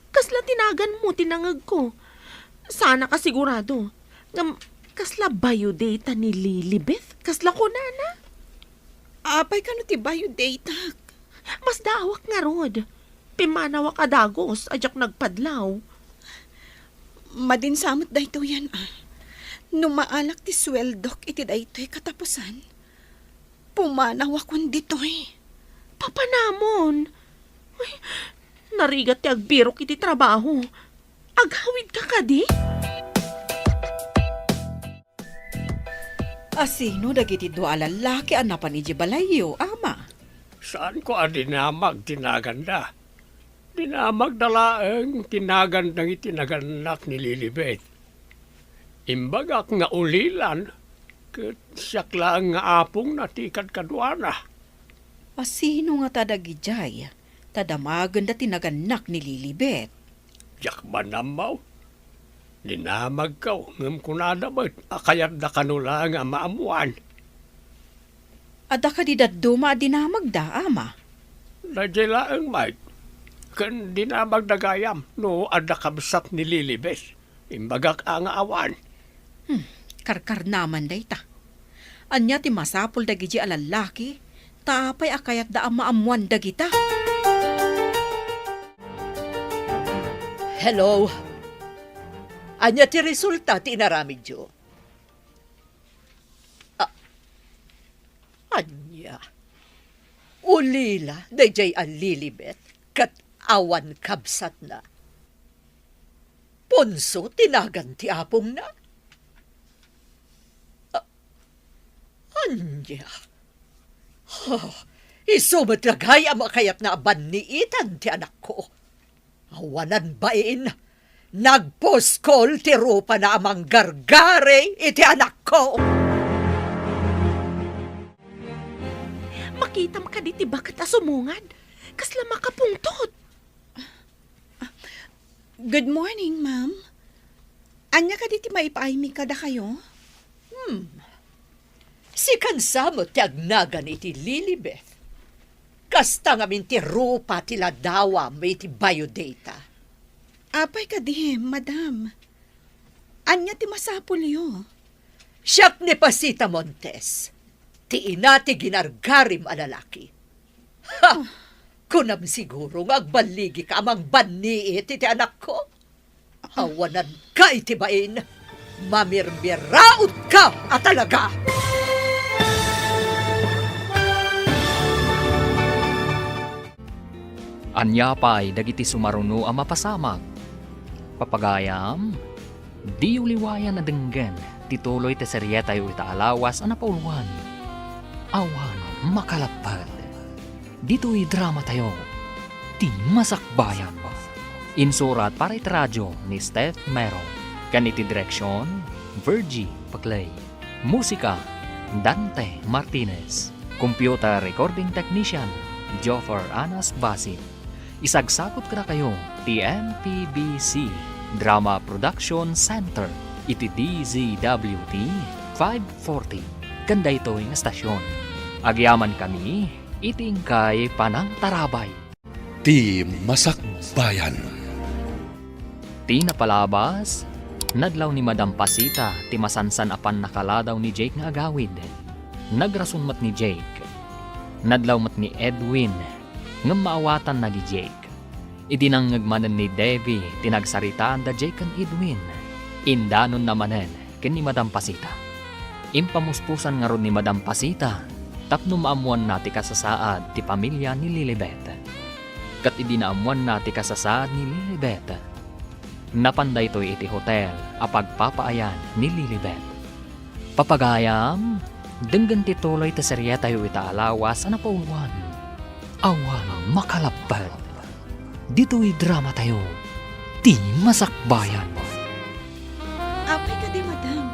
Kasla ti naganmo ti nangngegko. Saan a kasigurado. Ngem, kasla biodata ni Lilibeth? Kasla kunana? Apay kano ti biodatak? Masdaawak ngarud. Pimmanawak a dagus a diak nagpadlaw. Madin sa met daytoyen, a. No maalak ti sueldok iti daytoy katapusan, pumanawakon ditoy. Papanamon? Ay, narigat ti agbirok iti trabaho. Aghawidka kadi? Asino dagiti dua a lallaki a napan idiay balayyo, ama? Saanko a dinamag ti naganda. Dinamagda laeng ti nagan dagiti nagannak ni Lilibet. Imbagak nga ulilan, ket siak laeng nga apongna ti kadkaduana. Asino ngata dagidiay ta damagenda ti nagannak ni Lilibet? Diak man ammo. Dinamagko, ngem kunada met a kayatda kano laeng a maammoan. Adda kadi dadduma a dinamagda, ama? Daydiay laeng, Mike. Ken dinamagda gayam no adda kabsat ni Lilibet. Imbagak a nga awan. Hmm, karkarnaman dayta. Ania ti masapul dagidi a lallaki? Ta apay a kayatda a maammoan dagita? Hello. Ania ti resulta ti inaramidyo? A-, ania? Ulila daydiay a Lilibet ket awan kabsatna? Ponso ti nagan ti apongna? A-, ania? Ha, isu met la gayam a kayatna a banniitan ti anakko. Awanan bain, nagpuskol ti rupana a manggargari iti anakko. Makitam kadi ti baket a sumungad? Kasla makapungtot. Good morning, ma'am. Ania kadi ti maipaaymi kadakayo? Hmm. Sikan sa met ti agnagan iti Lilibeth. Kasta ngamin ti rupa ti ladawam iti biodata. Apay kadi, madam? Ania ti masapulyo? Siak ni Pasita Montes, ti ina ti ginargarim a lalaki. Ha! Kunam siguro nga agballigika a mangbannit iti anakko? Awananka iti bain. Mamirmiraotka a talaga! Ania pay dagiti sumaruno a mapasamak? Papagayam, diyo liwayan a denggen ti tuloy ti serietayo ita a lawas a napauluan. Awan makalapped. Ditoy dramatayo, Ti Masakbayan. Insurat para iti radio ni Steph Mero, ken iti direksion, Virgie Paclay. Musika, Dante Martinez. Computer recording technician, Joffer Anas Basit. Isagsakot kadakayo ti M P B C Drama Production Center iti D Z W T five forty, ken daytoy nga stasyon. Agyamankami iti inkay panangtarabay. Ti Masakbayan. Ti napalabas, nadlaw ni Madam Pasita ti masansan a pannakaladaw ni Jake nga agawid. Nagrason met ni Jake. Nadlaw met ni Edwin, ngem maawatanna ni Jake. Idi nangngeg manen ni Debbie ti nagsaritaan da Jake ken Edwin, indanonna manen ken ni Madam Pasita. Impamuspusan ngarud ni Madam Pasita tapno maammoanna ti kasasaad ti pamilia ni Lilibet. Ket idi naammoanna ti kasasaad ni Lilibet, napan daytoy iti hotel a pagpapaayan ni Lilibet. Papagayam, denggen ti tuloy ti serietayo ita a lawas a napauluan. Awan makalapped. Ditoy dramatayo, Ti Masakbayan. Apay kadi, madam?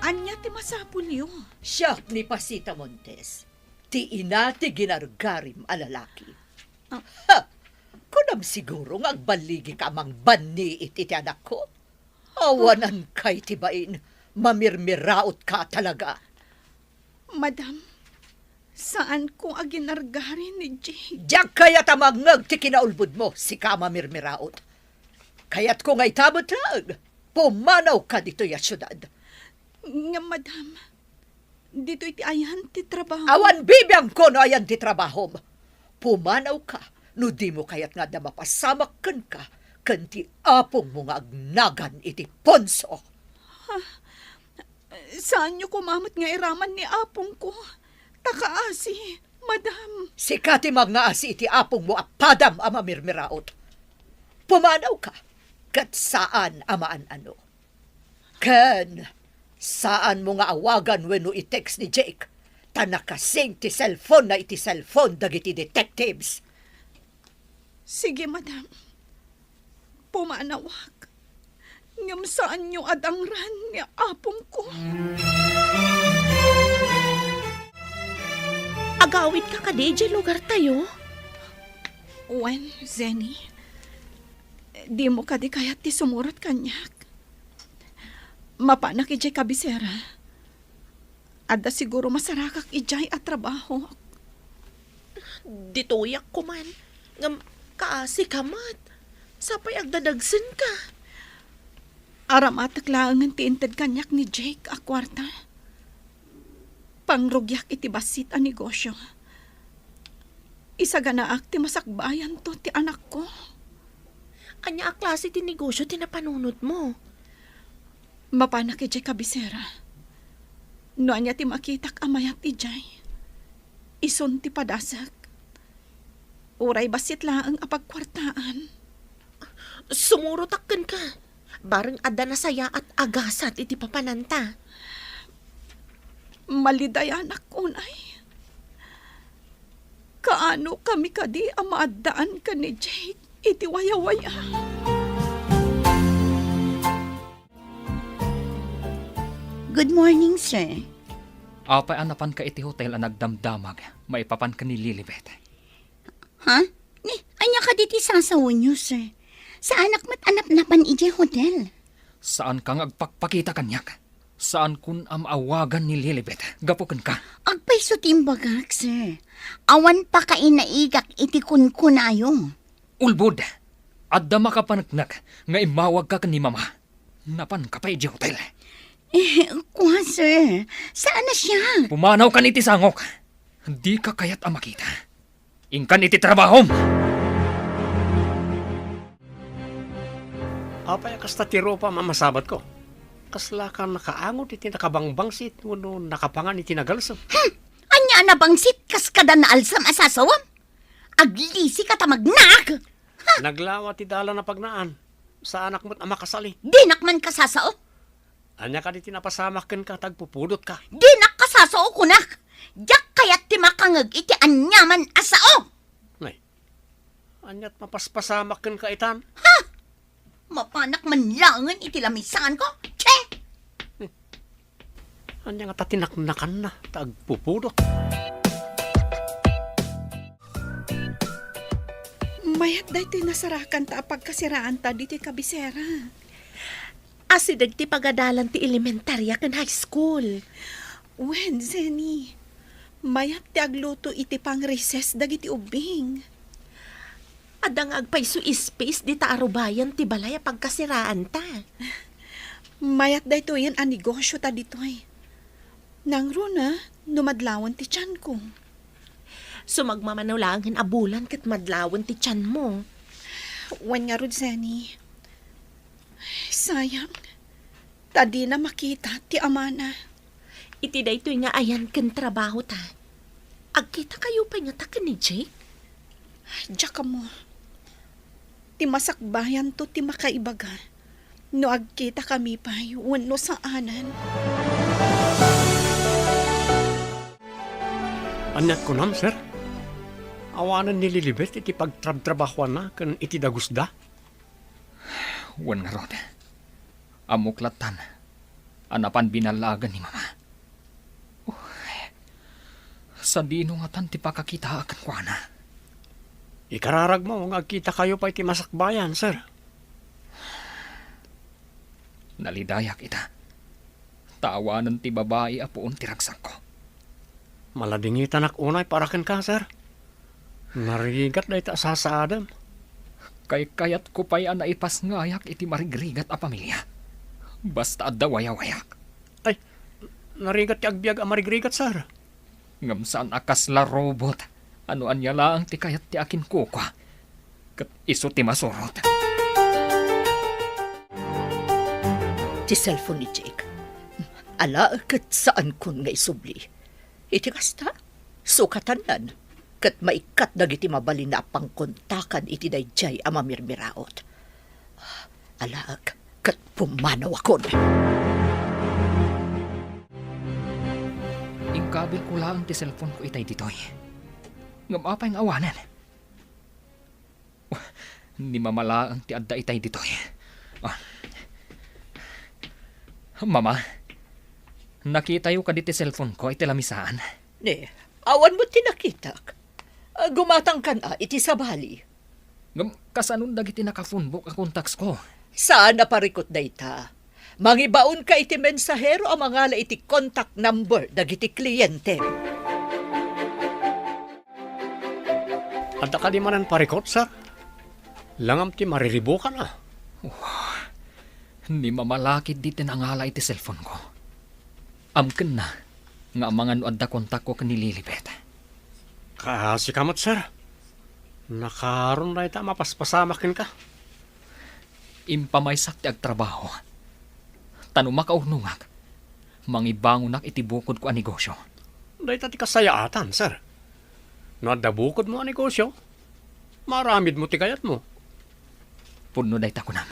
Ania ti masapulyo? Siak ni Pasita Montes, ti ina ti ginargarim a lalaki. Ah. Ha! Kunam siguro nga agballigika a mangbannit iti anakko? Awananka iti bain, mamirmiraotka a talaga. Madam, saanko a ginargari ni Jake. Diak kayat a mangngeg ti kinaulbodmo, sika a mamirmiraot. Kayatko nga ita met laeng, pumanawka ditoy a siudad. Ngem, madam, ditoy ti ayan ti trabaho. Awan bibiangko no ayan ti trabahom. Pumanawka no dimo kayat nga adda mapasamak kenka ken ti apongmo nga agnagan iti punso. Ha? Saanyo koma met nga iraman ni apongko. Ta kaasi, madam. Sika ti mangngaasi iti apongmo a padam a mamirmiraot. Pumanawka, ket saan a maan-ano. Ken, saanmo nga awagan wenno i-text ni Jake, ta nakasing ti cellphone-na iti cellphone dagiti detectives. Sige, madam. Pumanawak. Ngem saanyo a dangran ni apongko. Agawidka kadi idiay lugartayo? Wen, Zenny, dimo kadi kayat ti sumurot kaniak? Mapanak idiay kabisera. Adda siguro masarakak idiay a trabaho. Ditoyak koman, ngem kaasika met. Sapay agdadagsenka. Aramatek laengen ti inted kaniak ni Jake a kuarta. Pangrugiak iti bassit a negosio. Isaganaak ti masakbayanto ti anakko. Ania a klase ti negosio ti napanunotmo? Mapanak idiay kabisera. No ania ti makitak a mayat idiay, isun ti padasek. Uray bassit laeng a pagkuartaan. Sumurotak kenka. Bareng adda nasayaat a gasat iti papananta. Malidayanak unay. Kaano kami kadi a maaddaan ken ni Jake iti wayawaya? Good morning, sir. Apay a napanka iti hotel a nagdamdamag maipapan ken ni Lilibet? Ha? Ni, ania kadi ti sasawenyo, sir? Saanak met a napnapan idiay hotel. Saanka nga agpakpakita kaniak? Saankon a maawagan ni Lilibet gapu kenka. Agpayso ti imbagak, sir. Awan pakainaigak iti kunkunayo. Ulbod! Adda makapaneknek nga immawagka ken ni Mama. Napanka pay idiay hotel. Eh, kua, sir. Saan a siak? Pumanawkan iti sangok. Dika kayat a makita. Inkan iti trabahom! Apay a kasta ti rupam a masabatko? Kaslaka nakaangot iti nakabangbangsit wenno nakapangan iti nagalsem? Hmm! Ania a nabangsit kas kada naalsem a sasawem? Aglisika ta magnaak! Naglawa ti dalan a pagnaan. Saanak met a makasali. Dinak man kasasao. Ania kadi ti napasamak kenka ta agpupudotka? Dinak kasasao, kunak! Diak kayat ti makangeg iti aniaman a sao! Nay, aniat mapaspasamak kenka itan? Ha! Mapanak man laengen iti lamisaanko? Che! Ania ngata ti naknakanna ta agpupudot? Mayat daytoy nasarakanta a pagkasiraanta ditoy kabisera. Asideg ti pagadalan ti elementaria ken high school. Wen, Jenny, mayat ti agluto iti pang-recess dagiti ubbing. Adda nga agpayso ispis dita a rubayan ti balay a pagkasiraanta. Mayat daytoyen a negosio ta ditoy. Nangruna no madlawen ti tianko. Sumagmamano laengen a bulan ket madlawen ti tianmo. Wen ngarud, Jenny. Sayang. Ta dina makita ti amana. Iti daytoy nga ayan ken trabahota, agkitakayo pay ngata ken ni Jake? Diak ammo. Ti masakbayanto ti makaibaga no agkitakami pay wenno saanen. Aniat kunam, sir? Awanen ni Lilibet iti pagtrabtrabahuanna ken iti dagusda? Wen ngarud, ammok lattan a napan binallaagan ni Mama. Uy, sadino ngatan ti pakakitaak kenkuana? Ikararagmo nga agkitakayo pay ti masakbayan, sir. Nalidayak ita. Ta awanen ti babai a puon ti ragsakko. Maladingitanak unay para kenka, sir. Narigat dayta a sasaadem. Kaykayatko pay a naipasngayak iti marigrigat a pamilia. Basta adda wayawayak. Ay, narigat ti agbiag a marigrigat, sir. Ngem saan a kasla robot a no ania laeng ti kayat ti akinkukua, ket isu ti masurot. Ti cellphone ni Jake. Ala, ket saankon nga isubli. Iti kasta, sukatannan, ket maikkat dagiti mabalin a pangkontakan iti daydiay a mamirmiraot. Alaek ket pumanawakon. Inkabilko laeng ti cellphone-ko itay ditoy. Ngem apay nga awanen? Ni Mama laeng ti adda itay ditoy. Ah. Mama, nakitayo kadi ti cellphone-ko iti lamisaan? Ni, awan met ti nakitak. Ah, gumatangkan a iti sabali. Ngem kasanon dagiti nakapunbok a contacts-ko? Saan a parikut dayta. Mangibaonka iti mensahero a mangala iti contact number dagiti kliente. Adda kadi manen parikut, sir? Langam ti mariribukan, a. Wah, ni Mama la ketdi ti nangala iti cellphone-ko. Amkenna nga amangan no adda kontakko ken ni Lilibet. Kaasika met, sir. Nakaron dayta a mapaspasamak kenka. Impamaysak ti agtrabaho. Ta no makaurnongak, mangibangonak iti bukodko a negosyo. Dayta ti kasayaatan, sir. No adda bukodmo a negosyo, maaramidmo ti kayatmo. Pudno dayta kunam.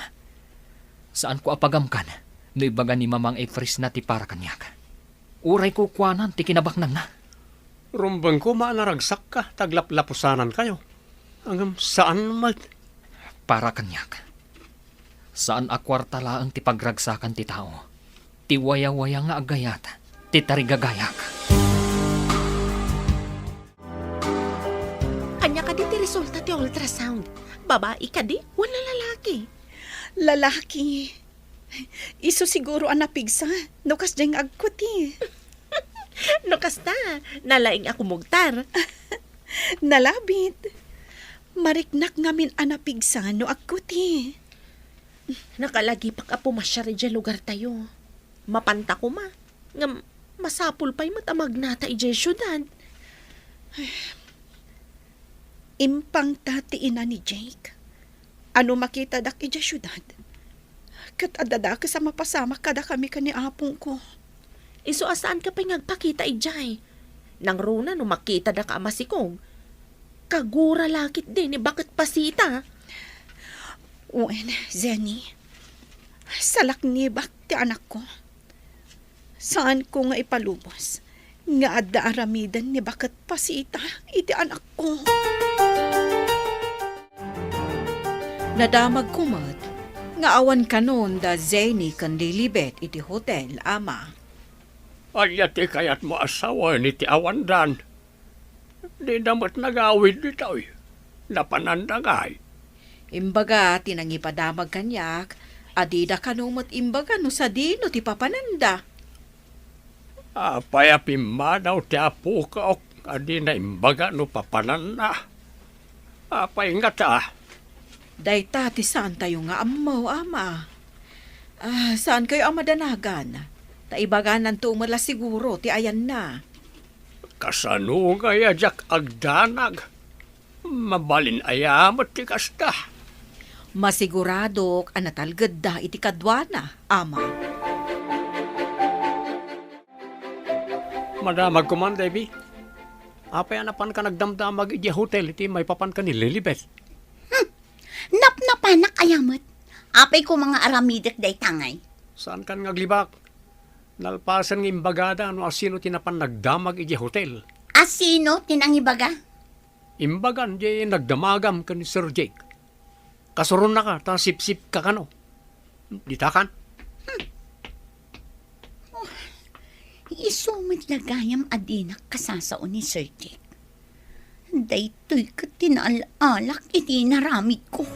Saanko a pagamkan no ibaga ni Mamang Efrisna ti para kaniak. Uray kukuanan ti kinabaknangna. Rumbeng koma a naragsakka ta aglaplapusanankayo. Ngem saan met. Para kaniak, saan a kuarta laeng ti pagragsakan ti tao. Ti wayawaya nga agayat ti tarigagayak. Ania kadi ti resulta ti ultrasound? Babai kadi wenno lalaki? Lalaki. Isu siguro a napigsa no kasdiay nga agkuti. No kasta, nalaing a kumugtar. Nalabit. Mariknak ngamin a napigsa no agkuti. Nakalagipak a pumasiar idiay lugartayo. Mapanta koma, ngem masapul pay met a magnata idiay siudad. Impangta ti ina ni Jake. A no makitadak idiay siudad, ket adda dakes a mapasamak kadakami ken ni apongko. Isu a saanka pay nga agpakita idiay. Nangruna no makitada ka a masikog, kagura la ketdi ni baket pasita. Wen, Jenny, salaknibak ti anakko. Saanko nga ipalubos nga adda aramiden ni baket pasita iti anakko. Nadamagko met nga awan kanon da Jenny ken Lilibet iti hotel, Ama. Ania ti kayatmo a sawen iti awandan? Dida met nagawid ditoy. Napananda ngay? Imbaga ti nangipadamag kaniak a dida kano met imbaga no sadino ti papananda. Apay a pimmanaw ti apokok a dina imbaga no papananna? Apay ngata? Dayta ti saantayo nga ammo, Ama. Ah, saankayo a madanagan? Ta ibagananto met la siguro ti ayanna. Kasano ngay a diak agdanag? Mabalin aya met ti kasta? Masiguradok a natalgedda iti kaduana, Ama. Madamag koman, Debbie. Apay a napanka nagdamdamag idiay hotel iti maipapan ken ni Lilibet? Hmm. Napnapanak aya met? Apay koma nga aramidek dayta ngay? Saankan nga aglibak? Nalpasen nga imbagada no asino ti napan nagdamag idiay hotel. Asino ti nangibaga? Imbagan diay nagdamagam ken ni Sir Jake. Kasuronnaka ta sipsipka kano. Ditakan? Hmm. Oh, isu met la gayam a dinak kasasao ni Sir Jake. Daytoy ket ti naal-alak iti inaramidko.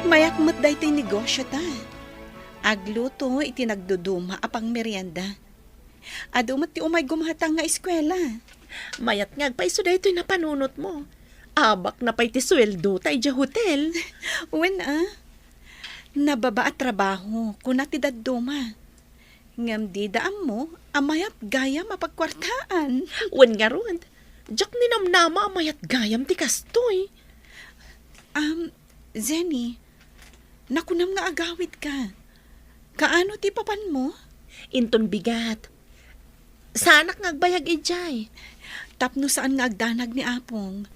Mayat met daytoy negosio ta. Agluto iti nagduduma a pangmerienda. Adu met ti umay gumatang nga eskuela. Mayat nga agpayso daytoy napanunotmo. Abakna pay ti sueldo ta idiay hotel. Wen a. Nababa a trabaho, kuna ti dadduma. Ngem dida ammo a mayat gayam a pagkuartaan. Wen ngarud, diak ninamnama a mayat gayam ti kastoy. Am, Jenny, nakunam nga agawidka. Kaano ti papanmo? Inton bigat. Saanak nga agbayag idiay. Tapno saan nga agdanag ni Apong,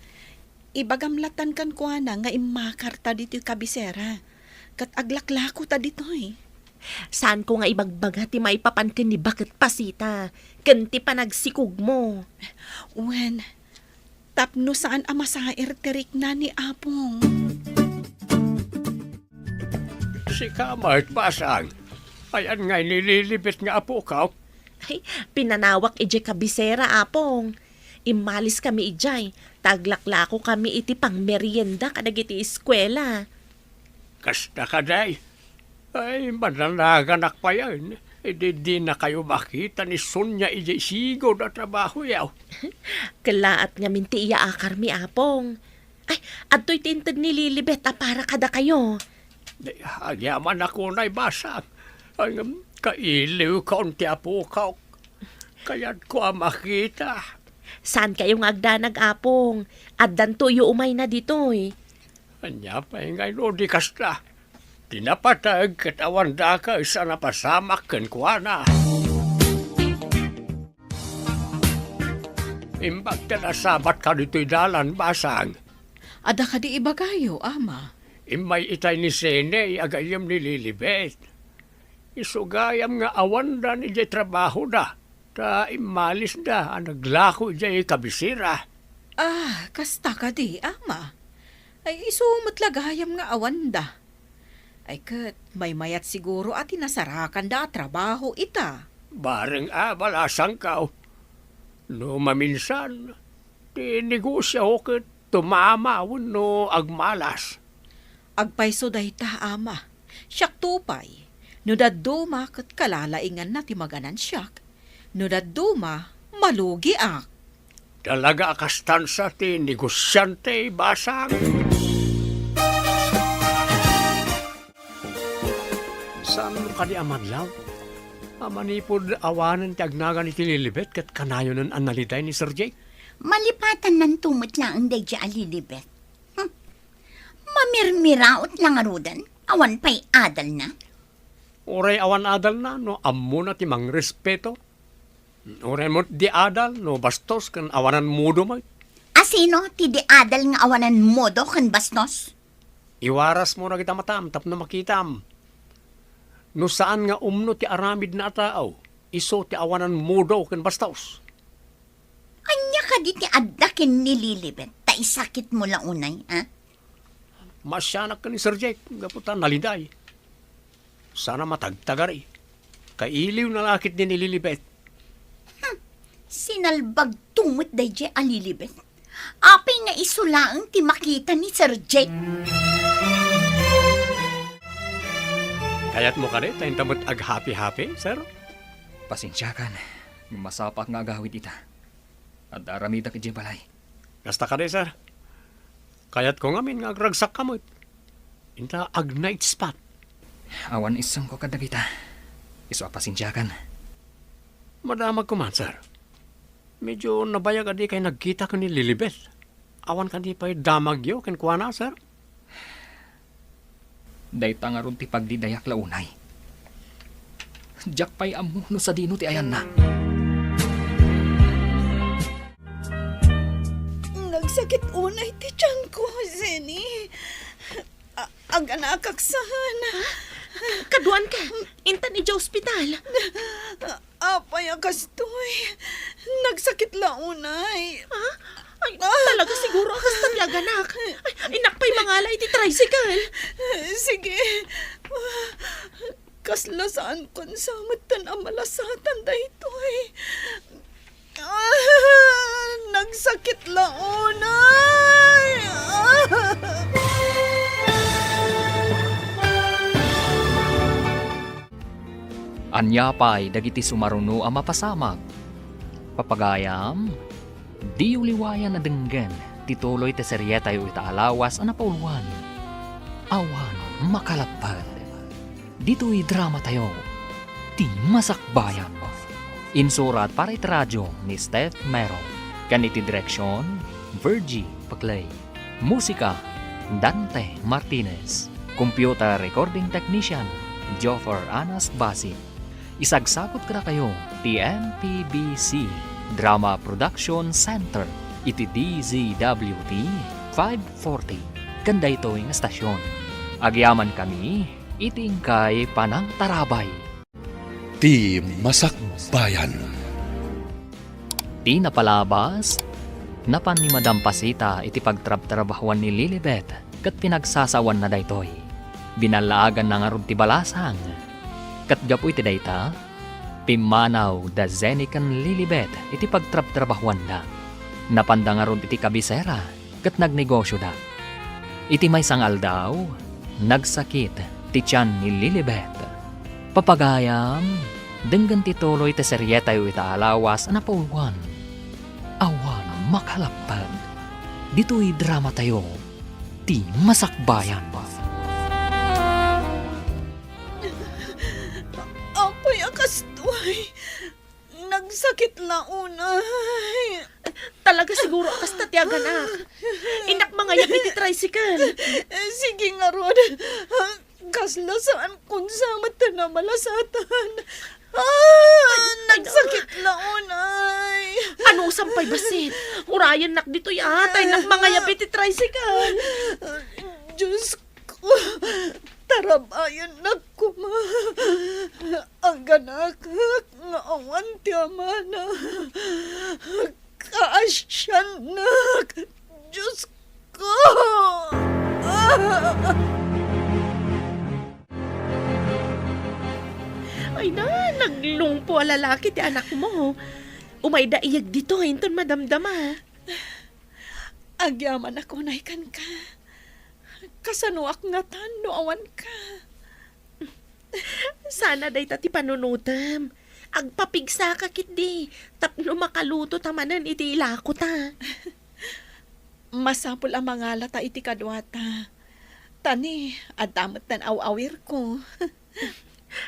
ibagam latan kenkuana nga immakarta ditoy kabisera, ket aglaklakota ditoy. Saanko nga ibagbaga ti maipapan ken ni baket pasita, ken ti panagsikogmo. Wen, tapno saan a masair ti rikna ni Apong. Sika met, Basang. Ayan ngay ni Lilibet nga apokak? Ay, pinanawak idiay kabisera, Apong. Immaliskami idiay, ta aglaklakokami iti pangmerienda kadagiti eskuela. Kasta kadi? Ay, mananaganak payen. Idi dinakayo makita ni Sonia idiay sigud a trabahoyo. Kellaat ngamin ti iyaakarmi, Apong. Ay, adtoy ti inted ni Lilibet a para kadakayo. Di, agyamanak unay, Basang. Ay, ngem, kailiwkon ti apokak. Kayatko a makita. Saankayo nga agdanag, Apong. Addantoyo umayna ditoy. Ania pay ngay no di kasta? Ti napateg ket awan dakes a napasamak kenkuana. Imbag ta nasabatka ditoy dalan, Basang. Adda kadi ibagayo, Ama? Immay itay ni Sene, agayyem ni Lilibet. Isu gayam nga awandan idiay trabahoda, ta immalisda a naglako idiay kabisera. Ah, kasta kadi, Ama? Ay, isu met la gayam nga awanda. Ay ket, maymayat siguro a ti nasarakanda a trabaho ita. Bareng a balasangkaw. No maminsan, ti negosio ket tumama wenno agmalas. Agpayso dayta, Ama. Siakto pay. No dadduma ket kalalainganna ti maganansiak. No dadduma, malugiak. Talaga a kastansa ti negosiante, basang. Saan kadi a madlaw? A manipud awanen ti agnagan iti Lilibet ket kanayonen a naliday ni Sir Jake? Malipatananto met laeng daydiay a Lilibet. Hmm. Mamirmiraot la ngaruden, awan pay adalna. Uray awan adalna no ammona ti mangrespeto. Uray met di adal no bastos ken awanan modo met. Asino ti di adal nga awanan modo ken bastos? Iwarasmo dagita matam tapno makitam. No saan nga umno ti aramidna a tao, isu ti awanan modo ken bastos. Ania kadi ti adda ken ni Lilibet ta isakitmo la unay, a? Maasianak ken ni Sir Jake gapu ta naliday. Saan a matagtagari. Kailiwna la ketdi ni Lilibet. Hmm. Sinalbagto met daydiay a Lilibet. Apay nga isu laeng ti makita ni Sir Jake? Kayatmo kadi ta inta met aghappy-happy, sir? Pasensiakan, masapaak nga agawid ita. Adda aramidak idiay balay. Kasta kadi, sir. Kayatko ngamin nga agragsakka met. Inta ag-night spa. Awan isungko kadagita. Isu a pasensiakan. Madamagko man, sir. Medyo nabayag a dikay nagkita ken ni Lilibet. Awan kadi pay damagyo kenkuana, sir? Dayta ngarud ti pagdidayak la unay. Diak pay ammo no sadino ti ayanna. Nagsakit unay ti tianko, Zenny. A-, aganakak saan. Kaduan ka, intan idiay ospital. Apay a kastoy? Nagsakit la unay. Ha? Ay, ah, talaga siguro a kasta ti aganak. Ay, innak pay mangala iti tricycle. Sige. Kasla saan kon sa metten a malasatan daytoy. Ah, nagsakit la unay. Ah. Ania pay dagiti sumaruno a mapasamak? Papagayam, diyo liwayan a denggen ti tuloy ti serietayo ita a lawas a napauluan, Awan Makalapped. Ditoy dramatayo, Ti Masakbayan. Insurat para iti radio ni Steph Mero, ken iti direksion, Virgie Paclay. Musika, Dante Martinez. Computer recording technician, Joffer Anas Basi. Isagsagutko kadakayo ti M P B C Drama Production Center iti D Z W T five forty ken daytoy nga estasion. Agyamankami iti inkay panangtarabay. Ti Masakbayan. Ti napalabas, napan ni Madam Pasita iti pagtrabtrabahuan ni Lilibet ket pinagsasawanna daytoy. Binallaaganna ngarud ti balasang. Ket gapu iti dayta, pimmanaw da Zenny ken Lilibet iti pagtrabtrabahuanda. Napanda ngarud iti kabisera ket nagnegosioda. Iti maysa nga aldaw, nagsakit ti tian ni Lilibet. Papagayam, denggen ti tuloy ti serietayo ita a lawas a napauluan, Awan Makalapped. Ditoy dramatayo, Ti Masakbayan. Apay a kastoy? Nagsakit la unay. Talaga siguro a kasta ti aganak. Innak mangayab iti tricycle. Sige ngarud. Kasla saan kon sa metten a malasatan. Ah, ay, ay, nagsakit la unay. Anusam pay bassit? Urayennak ditoy, a, ta innak mangayab iti tricycle. Diyos ko, tarabayannak koma. Aganakak nga awan ti amana. Kaasiannak, Diyos ko! Ay na, naglungpo a lalaki ti anakmo. Umayda iyeg ditoy inton madamdama. Agyamanak unay kenka. Kasanoak ngatan no awanka? Sana dayta ti panunotem. Agpapigsaka ketdi, tapno makaluto ta manen iti ilako ta. Masapul a mangala ta iti kaduata. Ta ni, adda met tan aw-awirko.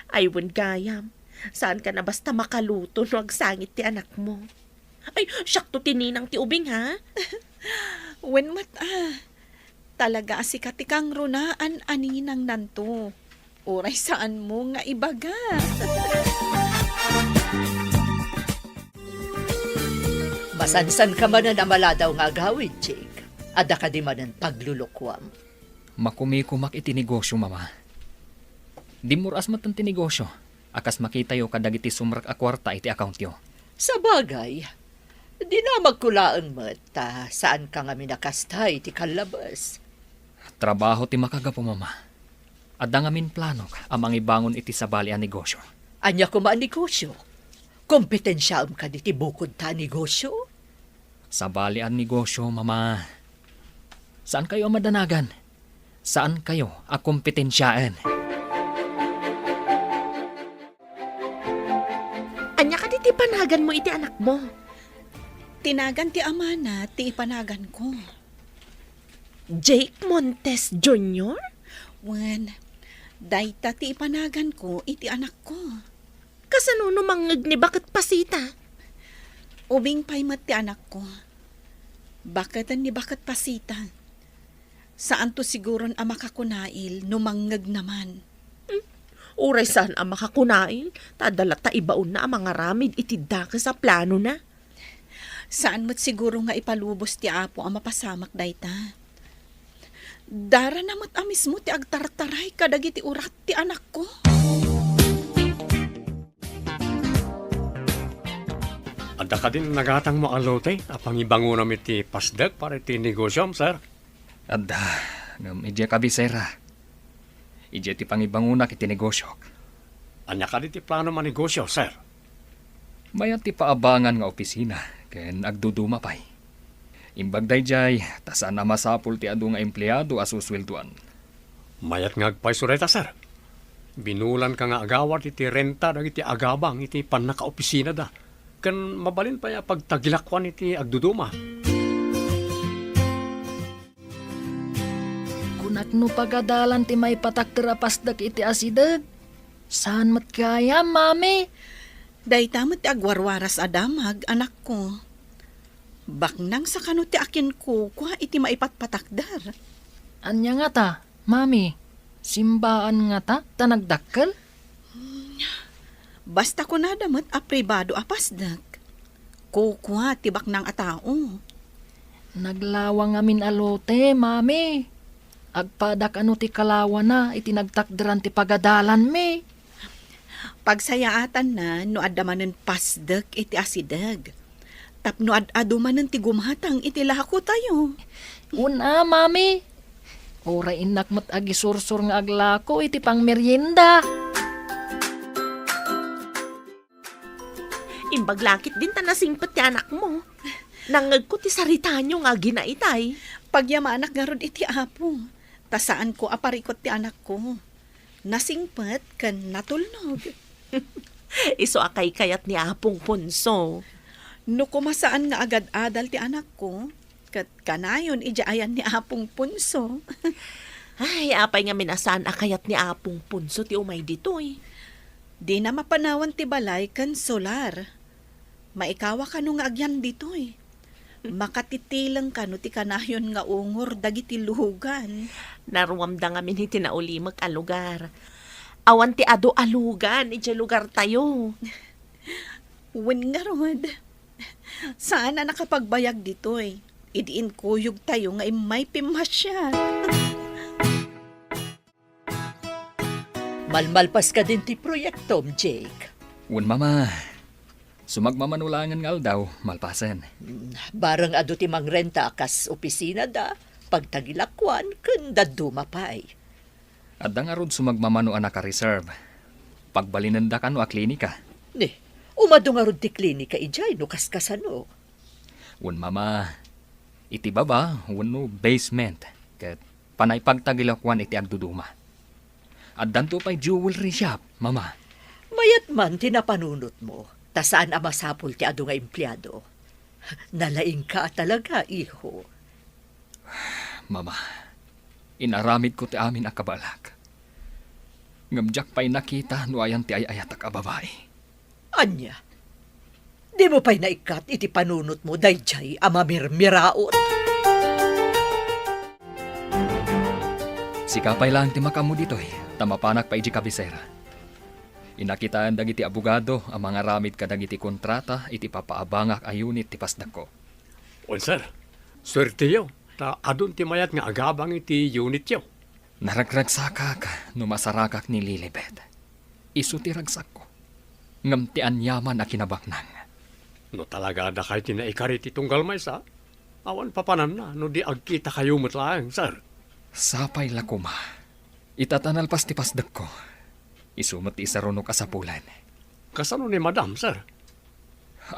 Ay, wen gayam. Saan ka na basta makaluto no agsangit ti anakmo? Ay, siakto ti ninang ti ubing, ha? Wen met, a. Talaga a sika ti kangrunaan a ninangnanto. Uray saanmo nga ibaga. Masansan ka manen a maladaw nga agawid, Jake. Adda kadi manen paglulukuam? Makumikumak iti negosyo, Mama. Dimmur-as met ti negosyo a kas makitayo kadagiti sumrek a kuarta iti accountyo. Sabagay, dinamagko laeng met ta saan ka ngamin a kasta iti kallabes. Trabaho ti makagapu, Mama. Adda ngamin planok a mangibangon iti sabali a negosyo. Ania koma a negosyo? Kompetensiaem kadi ti bukod ta a negosyo? Sabali a negosyo, Mama. Saankayo a madanagan. Saankayo a kompetensiaen. Ania kadi ti panaganmo iti anakmo? Ti nagan ti amana ti ipanaganko. Jake Montes Junior? Wen, dayta ti ipanaganko iti anakko. Kasano no mangngeg ni Baket Pasita? Ubing pay met ti anakko. Baketen ni Baket Pasita. Saanto siguron a makakunail no mangngegna man. Hmm, uray saan a makakunail, ta adda latta ibaonna a mangaramid iti dakes a planona. Saan met siguro nga ipalubos ti Apo a mapasamak dayta. Darana met a mismo ti agtartaray kadagiti urat ti anakko. Adda kadin nagatangmo a lote a pangibangonam iti pasdek para iti negosiom, sir? Adda, ngem idiay kabisera. Idiay ti pangibangonak iti negosiok. Ania kadi ti planom a negosio, sir? Mayat ti paabangan nga opisina ken agduduma pay. Imbag daydiay, ta saan a masapul ti adu nga empleado a susueldoan. Mayat nga agpayso dayta, sir. Binulanka nga agawad iti renta dagiti agabang iti pannakaopisinada, ken mabalin pay a pagtagilakuan iti agduduma. Kunak no pagadalan ti maipatakder a pasdek iti asideg. Saan met gayam, Mami? Dayta met ti agwarwaras a damag, anakko. Baknang sa kano ti akinkukua iti maipatpatakder. Ania ngata, Mami? Simbaan ngata ta nagdakkel? Basta kunada met a pribado a pasdek. Kukua ti baknang a tao. Naglawa ngamin a lote, Mami. Agpadak ano ti kalawana iti nagtakderan ti pagadalanmi. Pagsayaatanna no adda manen pasdek iti asideg. Tapno ad-adu manen ti gumatang iti lakotayo. Una, Mami. Uray innak met agisursor nga aglako iti pangmerienda. Imbag lakit din ta nasingpet ti anakmo. Nangngegko ti saritayo nga aginaitay. Pagyamanak ngarud iti Apo, ta saanko a parikut ti anakko. Nasingpet ken natulnog. Isu a kaykayat ni Apong Ponso. No koma saan nga agad-adal ti anakko, ket kanayon idiay ayan ni Apong Ponso. Ay, apay ngamin a saan a kayat ni Apong Ponso ti umay ditoy? Dina mapanawan ti balay ken solar. Maikawa kano nga agyan ditoy. Makatitileng kano ti kanayon nga ungor dagiti lugan. Naruamda ngamin iti naulimek a lugar. Awan ti adu a lugan idiay lugartayo. Wen ngarud, saan a nakapagbayag ditoy idi inkuyogtayo nga immay pimmasiar. Malmalpas kadin ti proyektom, Jake? Wen, Mama. Sumagmamano laengen nga aldaw, malpasen. Mm, bareng adu ti mangrenta a kas opisinada, pagtagilakuan, ken dadduma pay. Adda ngarud sumagmamano a naka-reserve. Pagbalinenda kano a klinika. Ni, umadu ngarud ti klinika idiay no kaskasano? Wen, Mama, iti baba wenno basement, ket panay pagtagilakuan iti agduduma. Addanto pay jewelry shop, Mama. Mayat man ti napanunotmo, ta saan a masapul ti adu nga empleado. Nalaingka a talaga, iho. Mama, inaramidko ti amin a kabaelak. Ngem diak pay nakita no ayan ti ay-ayatak a babai. Ania? Dimo pay naikkat iti panunotmo daydiay a mamirmiraot? Sika pay laeng ti makaammo ditoy, ta mapanak pay idiay kabisera. Inakitaen dagiti abogado a mangaramid kadagiti kontrata iti papaabangak a unit ti pasdekko. Wen, sir. Suerteyo, ta adun ti mayat nga agabang iti unityo. Naragragsakak no masarakak ni Lilibet. Isu ti ragsakko. Ngem ti aniaman a kinabaknang. No talaga dakay ti naikari ti tunggal maysa, awan papananna no di agkitakayo met laeng, sir. Sapay la koma. Ita ta nalpas ti pasdekko. Isu met ti isarunok a sapulen. Kasano ni Madam, sir?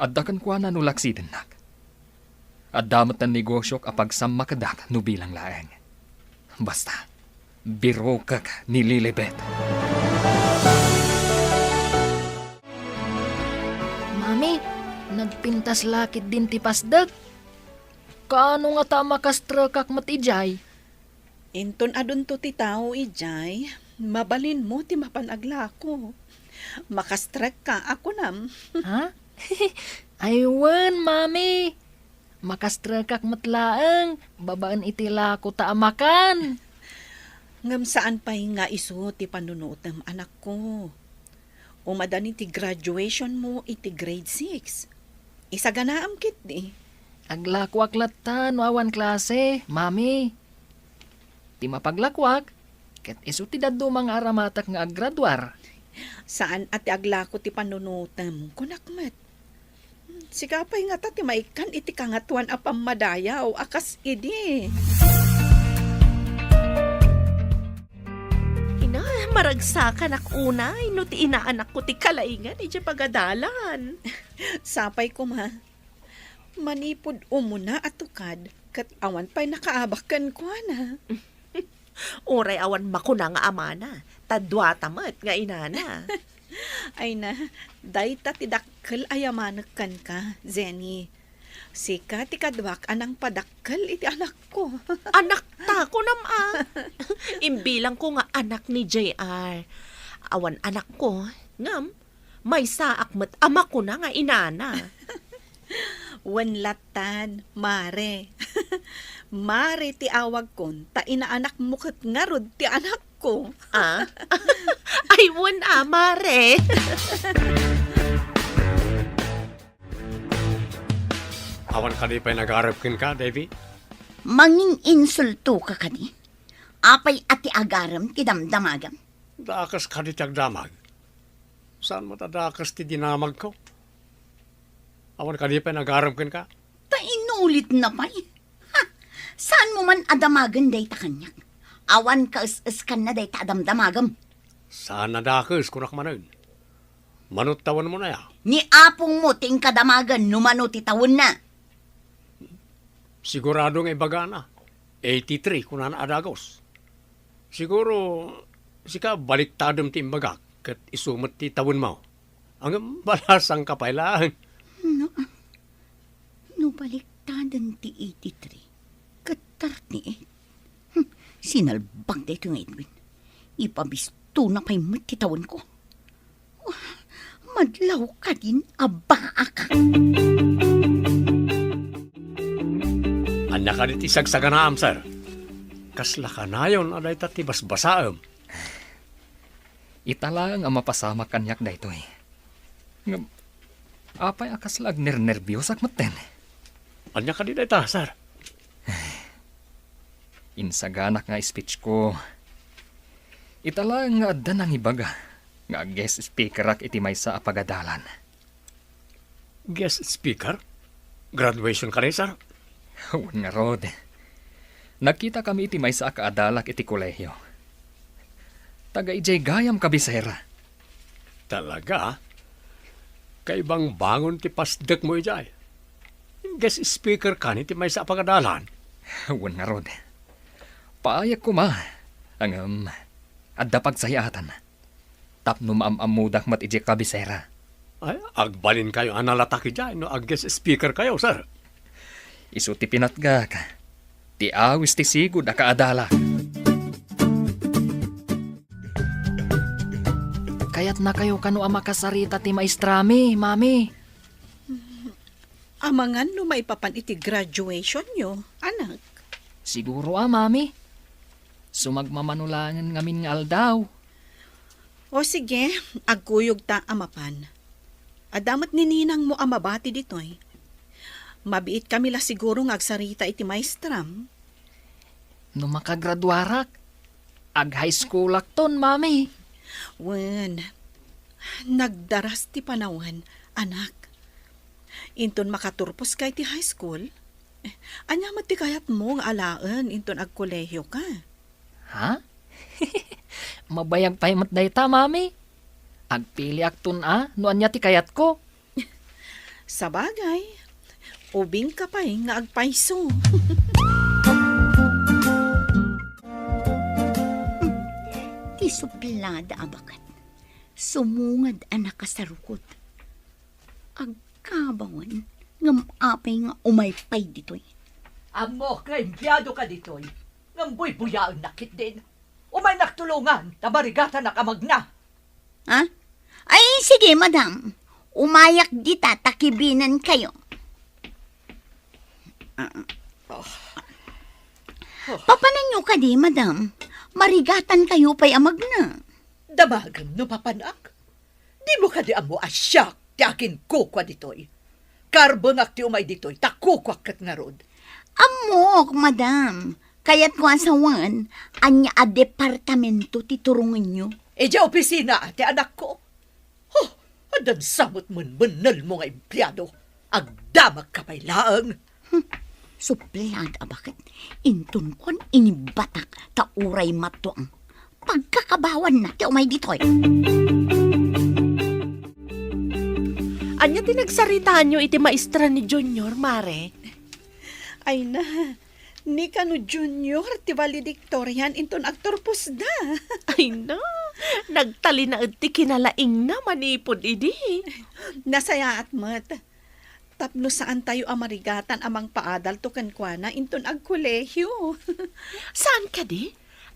Adda kenkuana no laksidennak. Adda met ti negosiok a pagsammakedak no bilang laeng. Basta, birokek ni Lilibet. Mami, nagpintas la ketdin ti pasdek. Kaano ngata a makastrekak met idiay? Inton adunto ti tao idiay, mabalinmo ti mapan aglako. Makastrekka a kunam. Ha? Ay wen, Mami. Makastrekak met laeng, babaen iti lako ta a makan. Ngem saan pay nga isu ti panunutem, anakko. Umadani ti graduationmo iti grade six. Isaganaam ketdi. Aglakoak latta no awan klase, Mami. Ti mapaglakoak, ket isu ti dadduma nga aramatek nga aggraduar. Saan a ti aglako ti panunutem, kunak met. Sika pay ngata ti maikkan iti kangatoan a pammadayaw a kas idi. Ina, maragsakanak unay no ti inaanakko ti kalaingan idiay pagadalan. Sapay koma. Manipud umuna a tukad, ket awan pay nakaabak kenkuana. Uray awan makuna nga amana, ta duata met nga inana. Ay na, dayta ti dakkel a yamanek kenka, Jenny. Sika ti kaduak a nangpadakkel iti anakko. Anakta, kunam a. Imbilangko nga anak ni J R. Awan anakko, ngem maysaak met a makuna nga inana. Wen latta, Mare. Mare ti awagkon, ta inaanakmo ket ngarud ti anakko. Ah? Ay, wen a, Mare. Awan kadi pay nagarem kenka, Debbie? Mangin-insultoka kadi? Apay a ti agarem ti damdamagem? Dakes kadi ti agdamag. Saan met a dakes ti dinamagko? Awan kadi pay nagarem kenka? Ta inulitna pay. Ha! Saanmo man a damagen dayta kaniak. Awan kaes-eskanna dayta a damdamagem. Saan a dakes, kunak manen. Mano ti tawenmon aya? Ni apongmo ti inkadamagen no mano ti tawenna. Sigurado nga ibagana. Eighty-three, kunana a dagus. Siguro, sika baliktadem ti imbagak, ket isu met ti tawenmo. Ngem balasangka pay laeng. No, no baliktaden ti eighty-three, ket thirty-eight. Hmm, sinalbag daytoy nga Edwin. Ipabistona pay met ti tawenko. Wah, madlaw kadin a baak. Ania kadi ti sagsaganaam, sir? Kasla kanayon a dayta ti basbasaem. Ita laeng a mapasamak kaniak daytoy. Ngem, apay a kasla agnernerbiosak metten? Ania kadi dayta, sir? Insaganak nga speech ko. Ita laeng nga adda nangibaga nga guest speakerak iti maysa a pagadalan. Guest speaker? Graduation kadi, sir? Wen ngarud. Nagkitakami iti maysa a kaadalak iti kolehio. Taga idiay gayam kabisera. Talaga? Kaibangbangon ti pasdekmo idiay. Guest speaker kani ti maysa a pagadalan? Wen ngarud. Paayek koma. Ngem, adda pagsayaatanna. Tapno maam-ammodak met idiay kabisera. Ay, agbalinkayo a nalatak idiay no ag-guest speakerkayo, sir. Isu ti pinatgak. Ti awis ti sigud a kaadalak. Kayatnakayo kano a makasarita ti maestrami, Mami? Amangan no maipapan iti graduationyo, anak. Siguro a, Mami. Sumagmamano laengen ngamin nga aldaw. O sige, agkuyogta a mapan. Adda met ni ninangmo a mabati ditoy. Mabiitkami la siguro nga agsarita iti maestram. No makagraduarak, ag-high schoolakton, Mami. Wen, nagdaras ti panawen, anak. Inton makaturposka iti high school, ania met ti kayatmo nga alaen inton agkolehioka? Ha? Mabayag pay met dayta, Mami. Agpiliakton a no ania ti kayatko. Sabagay, ubingka pay nga agpayso. Ti suplada a baket, sumungad a nakasarukot. Agkabawan, ngem apay nga umay pay ditoy? Ammok nga empleadoka ditoy, ngem buybuyaennak ketdin. Umaynak tulongan, ta marigatanak a magna. Ha? Ay, sige, madam. Umayak dita ta kibinenkayo. Ah. Papananyo kadi, madam? Marigatankayo pay a magna. Damagem no papanak? Dimo kadi ammo a siak ti akinkukua ditoy? Karbengak ti umay ditoy ta kukuak ket ngarud. Ammok, madam. Kayatko a sawen, ania a departamento ti turongenyo? Idiay opisina ti anakko. Huh, addan sa met menmennelmo nga empleado. Agdamagka pay laeng. Hmm, suplada a baket. Inton kuan inibatak ta uray mattuang. Pagkakabawanna ti umay ditoy. Ania ti nagsaritaanyo iti maestra ni Junior, Mare? Ay na, ni kano Junior ti valedictorian inton agturposda. Ay na, nagtalinaed ti kinalaingna manipud idi. Nasayaat met. Tapno saantayo a marigatan a mangpaadalto kenkuana inton agkolehio. Saan kadi?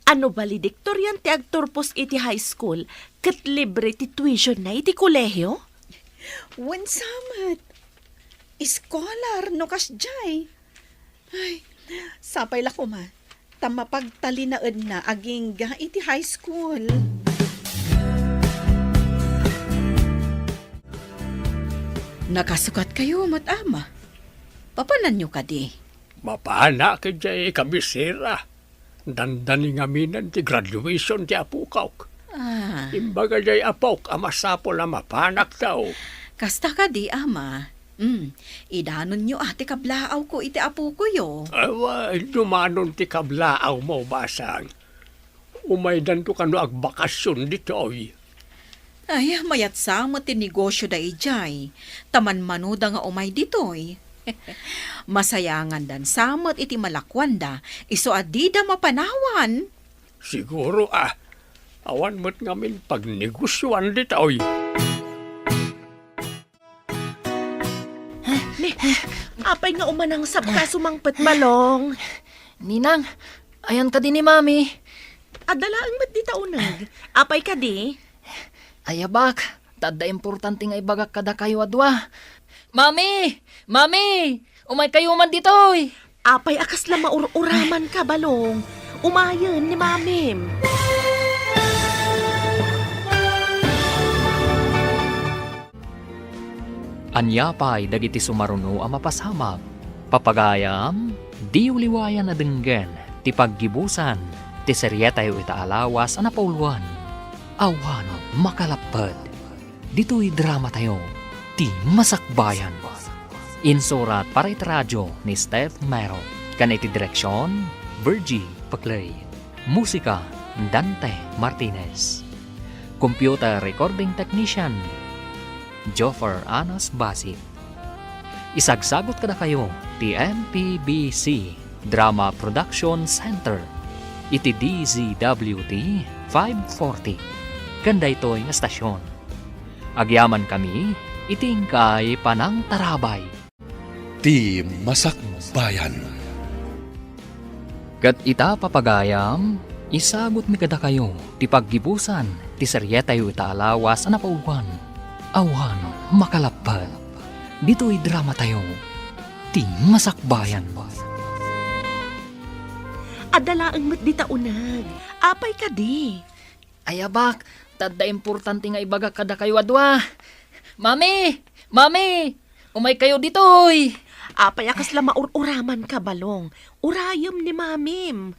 A no valedictorian ti agturpos iti high school, ket libre ti tuitionna iti kolehio? Wen sa met. Scholar no kasdiay. Ay, sapay la koma ta mapagtalinaedna agingga iti high school. Nakasukatkayo met, Ama. Papananyo kadi? Mapanak idiay kabisera. Dandani ngaminen ti graduation ti apokak. Ah. Imbaga diay apok a masapul a mapanak daw. Kasta kadi, Ama. Hmm, idanonyo a ti kablaawko iti apokoyo. Awa, dumanon ti kablaawmo, Basang. Umaydanto kano agbakasyon ditoy. Ay, mayat sa met ti negosyoda idiay, ta manmanoda nga umay ditoy. Masayangandan sa met iti malakuanda, isu a dida mapanawan. Siguro a, awan met ngamin pagnegosioan ditoy. Ni, apay nga umanangsabka sumangpet, Balong? Ninang, ayan kadi ni Mami? Adda laeng met dita uneg. Apay kadi? Ayabak, ta adda importante nga ibagak kadakayo a dua. Mami! Mami! Umaykayo man ditoy! Apay a kasla maur-uramanka, Balong? Umayen ni Mamim. Ania pay dagiti sumaruno a mapasamak? Papagayam, diyo liwayan a denggen ti paggibusan ti serietayo ita a lawas a napauluan, Awan Makalapped. Ditoy dramatayo, Ti Masakbayan. Insurat para iti radio ni Steph Mero, ken iti direksion, Virgie Paclay. Musika, Dante Martinez. Computer recording technician, Joffer Anas Basit. Isagsagut kadakayo ti M P B C Drama Production Center iti D Z W T five forty. ken daytoy nga estasion. Agyamankami iti inkay panangtarabay. Ti Masakbayan. Ket ita, papagayam, isagutmi kadakayo ti paggibusan ti serietayo ita a lawas a napauluan, Awan Makalappet. Ditoy dramatayo, Ti Masakbayan. Adda laeng met dita uneg. Apay kadi? Ay, abak, ta adda importante nga ibagak kadakayo a dua. Mami! Mami! Umaykayo ditoy! Apay a kasla maur-uramanka, Balong? Urayem ni Mamim.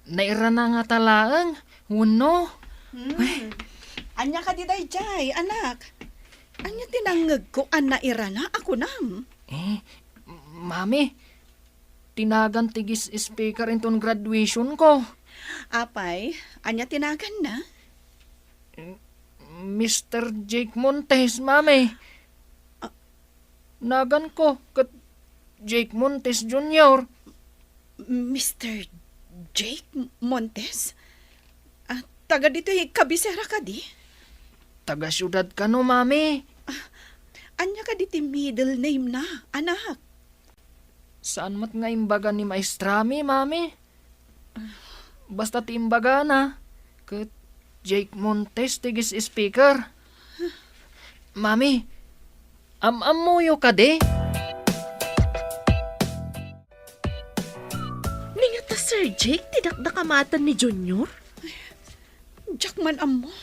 Nairana ngata laeng, wenno? Hmm. Ania kadi daydiay, anak? Ania ti nangngegko a nairana a kunam? Eh, Mami, tinagan ti guest speaker inton graduation ko. Apay, ania ti naganna? Mister Jake Montes, Mami. Ah. Naganko ket Jake Montes Junior. Mister Jake Montes? Ah, taga ditoy kabisera kadi? Taga siudad kano, Mami. Ah, ania kadi ti middle name na, anak? Saan met nga imbaga ni maestrami, Mami? Basta ti imbagana, ket Jake Montes ti guest speaker. Mami, am-ammoyo kadi? Ni ngata, Sir Jake, ti dakdakamaten ni Junior? Diak man ammo.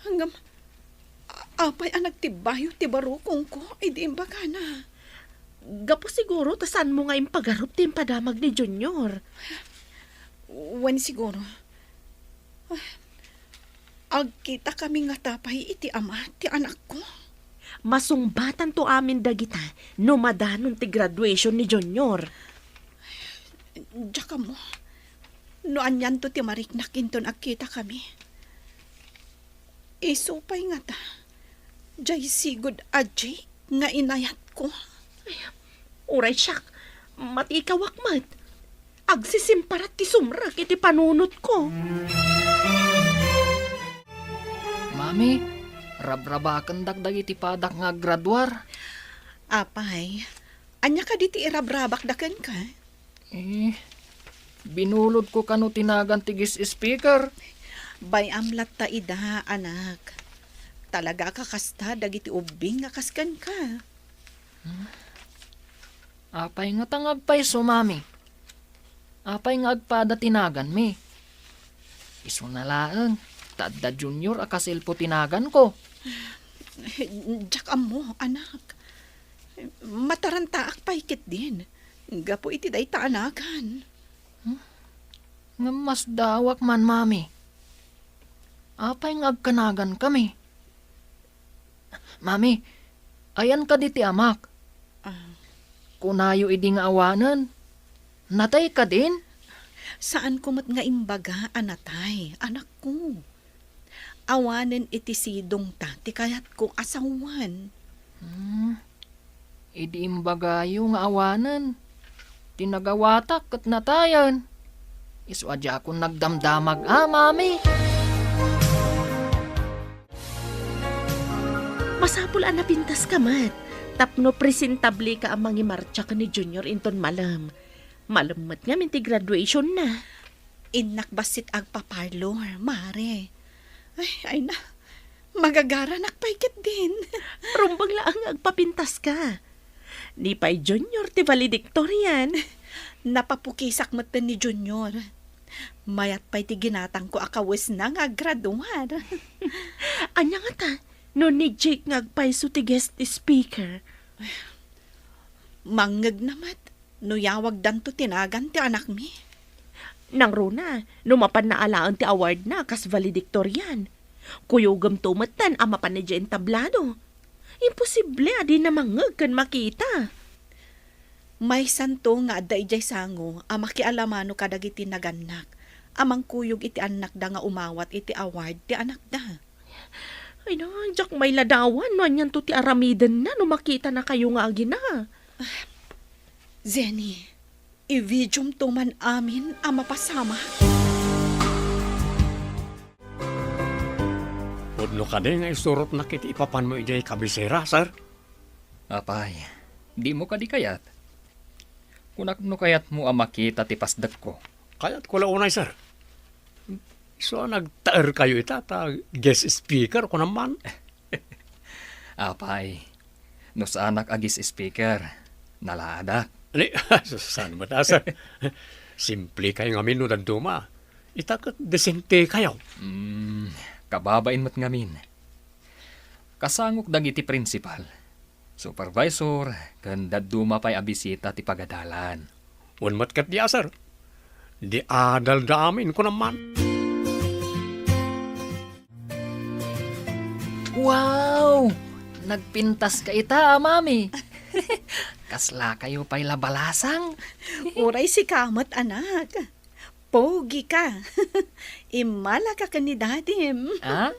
Ngem, a-, apay a nagtibbayo ti barukongko idi imbagana? Gapu siguro ta saanmo nga impagarup ti impadamag ni Junior. Wen siguro. Agkitakami ngata pay iti ama ti anakko. Masungbatanto amin dagita no madanon ti graduation ni Junior. Diak ammo no anianto ti mariknak inton agkitakami. Isu pay ngata, diay sigud a Jake nga inayatko. Ay, uray siak, matikawak met. Agsisimparat ti sumrek iti panunotko. Mami, rabrabakendak dagiti padak nga aggraduar. Apay, ania kadi ti irabrabakda kenka? Eh, binulodko kano ti nagan ti guest speaker. Bay-am latta ida, anak. Talaga a kakasta dagiti ubbing nga kas kenka. Hmm? Apay ngata nga agpayso, Mami? Apay nga agpada ti naganmi? Isuna laeng, ta adda Junior a kasilpo ti naganko. Diak ammo, anak. Matarantaak pay ketdin, gapu iti dayta a nagan. Hmm? Ngem masdaawak man, Mami. Apay nga agkanagankami? Mami, ayan kadi ti amak? Ah. Kunayo idi nga awanen. Natay kadin? Saanko met nga imbaga a natay, anakko. Awanen iti sidongta ti kayatko a sawen. Hmm. Idi imbagayo nga awanen, ti nagawatak ket natayen. Isu a diakon nagdamdamag a, Mami. Masapul a napintaska met tapno presentableka a mangimartsa ken ni Junior inton malem. Malem met ngamin ti graduationna. Innak bassit agpa-parlor, Mare. Ay, ay na. Magagaranak pay ketdin. Rumbeng laeng nga agpapintaska. Ni pay Junior ti valedictorian. Napapukisak metten ni Junior. Mayat pay ti ginatangko a kawesna nga aggraduar. Ania ngata no ni Jake nga agpayso ti guest speaker? Mangngegna met no yawagdanto ti nagan ti anakmi. Nangruna, no mapanna alaen ti awardna kas valedictorian. Kuyogemto metten a mapan idiay entablado. Imposible a dina mangngeg ken makita. Maysanto nga adda idiay sango a makialamano kadagiti nagannak a mangkuyog iti annakda nga umawat iti award ti anakda. Ay na, diak mailadawan no anianto ti aramidenna no makitanakayo nga agina. Jenny, i-videomto man amin a mapasamak. No kadi nga isurotnak iti ipapanmo idiay kabisera, sir? Apay, dimo kadi kayat? Kunak no kayatmo a makita ti pasdekko. Kayatko la unay, sir. Isu a nagtaerkayo ita ta guest speaker, kunam man. Apay, no saanak a guest speaker, nalaadak. Ni, saan met a, sir? Simplekay ngamin no dadduma. Ita ket desentekayo. Mm, kababain met ngamin. Kasangok dagiti principal, supervisor, ken dadduma pay a bisita ti pagadalan. Wen met ketdi a, sir. Di adalda amin, kunam man. Wow! Nagpintaska ita, a mami. Kaslakayo pay la balasang. Uray sika met, anak. Pogi ka. Immalaka ken ni dadim. Ah?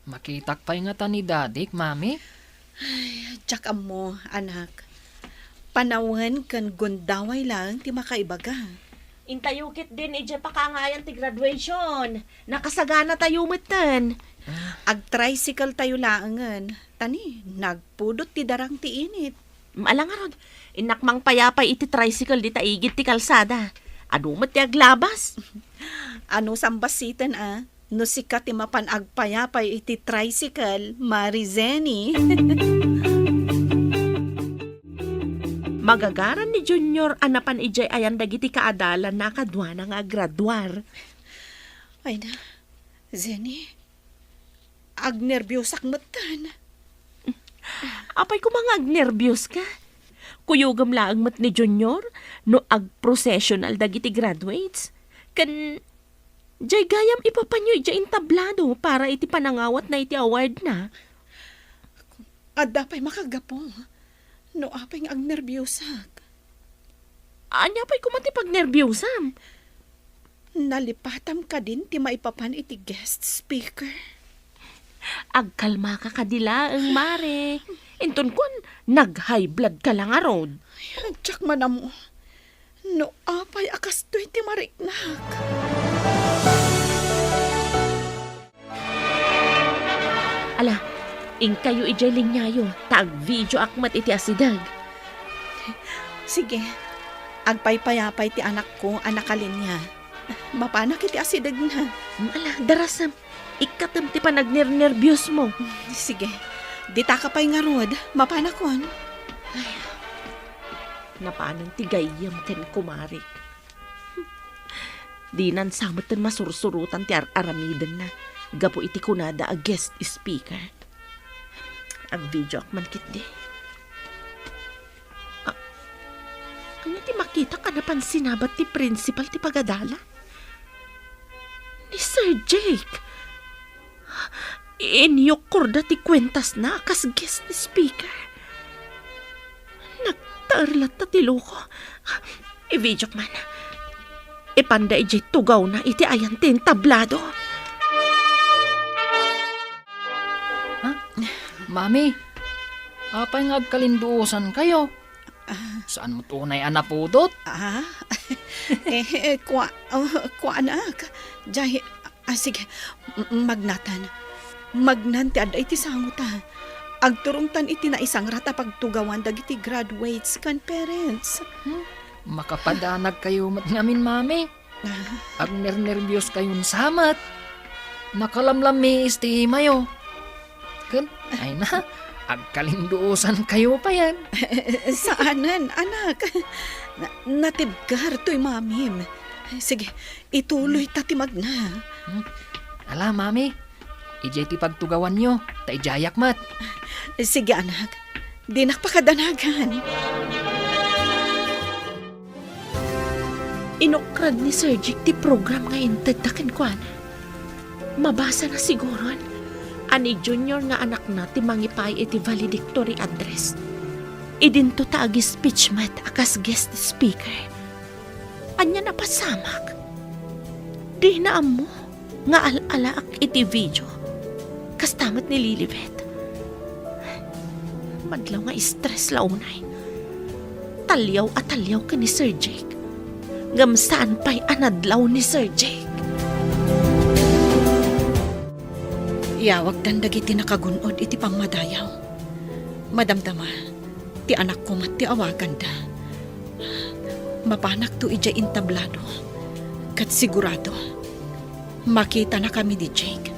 Makitak pay ngata ni dadik, mami? Ay, diak ammo, anak. Panawen ken gundaway laeng ti makaibaga. Intayo ketdin idiay pakangayan ti graduation. Nakasaganatayo metten. Ah. Ag-tricycle tayo laengen. Ta ni, nagpudot ti darang ti init. Ala ngarud, innak mangpayapay iti tricycle dita igid ti kalsada. Adu met ti aglabas. Ano sambassiten a? No sika ti mapan agpayapay iti tricycle, Mari Zenny. Magagaran ni Junior a napan idiay ayan dagiti kaadalanna a kaduana nga agraduar. Ay na, Zenny, agnerbiosak metten. Apay koma nga agnerbioska? Kuyogem laeng met ni Junior no agprocessional dagiti graduates. Ken diay gayam ipapanyo idiay entablado para iti panangawatna iti awardna. Adda pay makagapu no apay nga agnerbiosak. Ania pay koma ti pagnerbiosam? Nalipatam kadin ti maipapan iti guest speaker? Agkalmaka kadi laeng, Mare. Inton kuan, nag-high blood ka la ngarud. Ay, diak man ammo. No apay a kastoy ti mariknak. Ala, inkayo idiay liniayo, ta agvideoak met iti asideg. Sige, agpaypayapay ti anakko a nakalinia. Mapanak iti asidegna. Mm, ala, darasem. Ikkatem ti panagnernerbiosmo. Sige, ditaka pay ngarud. Mapanakon. Ay, napanen ti gayyem ken kumarik. Dinan sa metten masursurotan ti ar-aramidenna gapu iti kunada a guest speaker. Agvideoak man ketdi. A-, ania ti makitak a napan sinabat ti principal ti pagadalan? Ni Sir Jake! Inyokkorda ti kuentasna a kas guest speaker. Nagtaer latta ti loko. Ivideok man. Ipanda idiay tugawna iti ayan ti entablado. Ha? Mami, apay nga agkalinduosankayo? Ah. Saan met unay a napudot? Ah? Eh, eh, kua-, oh, kuanak. Jay, ah, sige, m-, magnatan. Magnan ti adda iti sango ta. Agturongtan iti naisangrat a pagtugawan dagiti graduates ken parents. Hmm? Makapadanagkayo met ngamin, Mami. Ah. Agnernerbios kayon sa met. Nakalamlammiis ti imayo. Ken, ay na, agkalinduosan kayo payen. Saanen, anak. Na-, natibker toy mamim. Sige, ituloy ta ti magna. Hmm. Ala, Mami, idiay ti pagtugawanyo, ta idiayak met. Sige, anak. Dinak pakadanagan. Inokrad ni Sir Jake ti program nga intedda kenkuana. Mabasana siguron a ni Junior nga anakna ti mangipaay iti valedictory address. Idinto ta agi-speech met a kas guest speaker. Ania napasamak? Dina ammo nga al-alaak iti video. Kasta met ni Lilibet. Madlaw nga stress la unay. Taliaw a taliaw ken ni Sir Jake. Ngem saan pay a nadlaw ni Sir Jake. Iawagdan dagiti nakagun-od iti pammadayaw. Madamdama, ti anakko met ti awaganda. Mapanakto idiay entablado, ket sigurado, makitanakami ni Jake,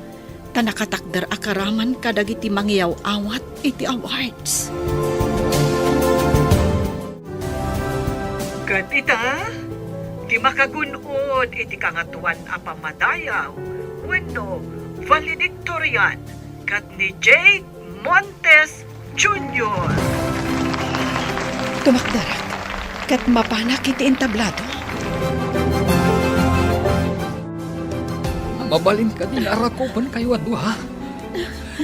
ta nakatakder a karaman kadagiti mangiyaw-awat iti awards. Ket ita, ti makagun-od iti Kangatoan a Pammadayaw wenno valedictorian ket ni Jake Montes Junior. Tumakderek ket mapanak iti entablado. Mabalin kadi nga arakupenkayo a dua?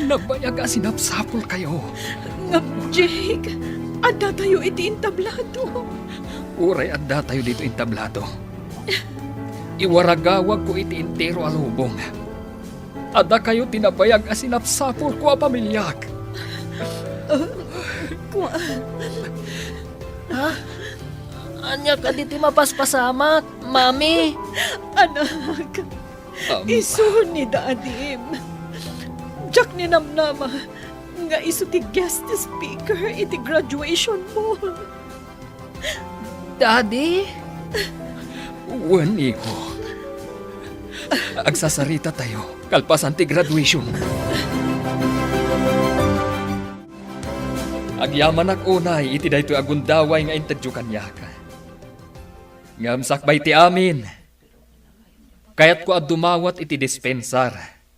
Nagbayag a sinapsapulkayo. Ngem, Jake, addatayo iti entablado. Uray addatayo ditoy entablado, iwaragawagko iti entero a lubong a dakayo ti nabayag a sinapsapulko a pamiliak. Kua- Ha? Ania kadi ti mapaspasamak, Mami? Anak, Ama. Isu ni Dadim. Diak ninamnama nga isu ti guest speaker iti graduation mo. Daddy? Wen, iho. Agsasarita tayo kalpasan ti graduation. Agyamanak unay iti daytoy a gundaway nga intedyo kaniak. Ngem sakbay ti amin, kayatko a dumawat iti dispensar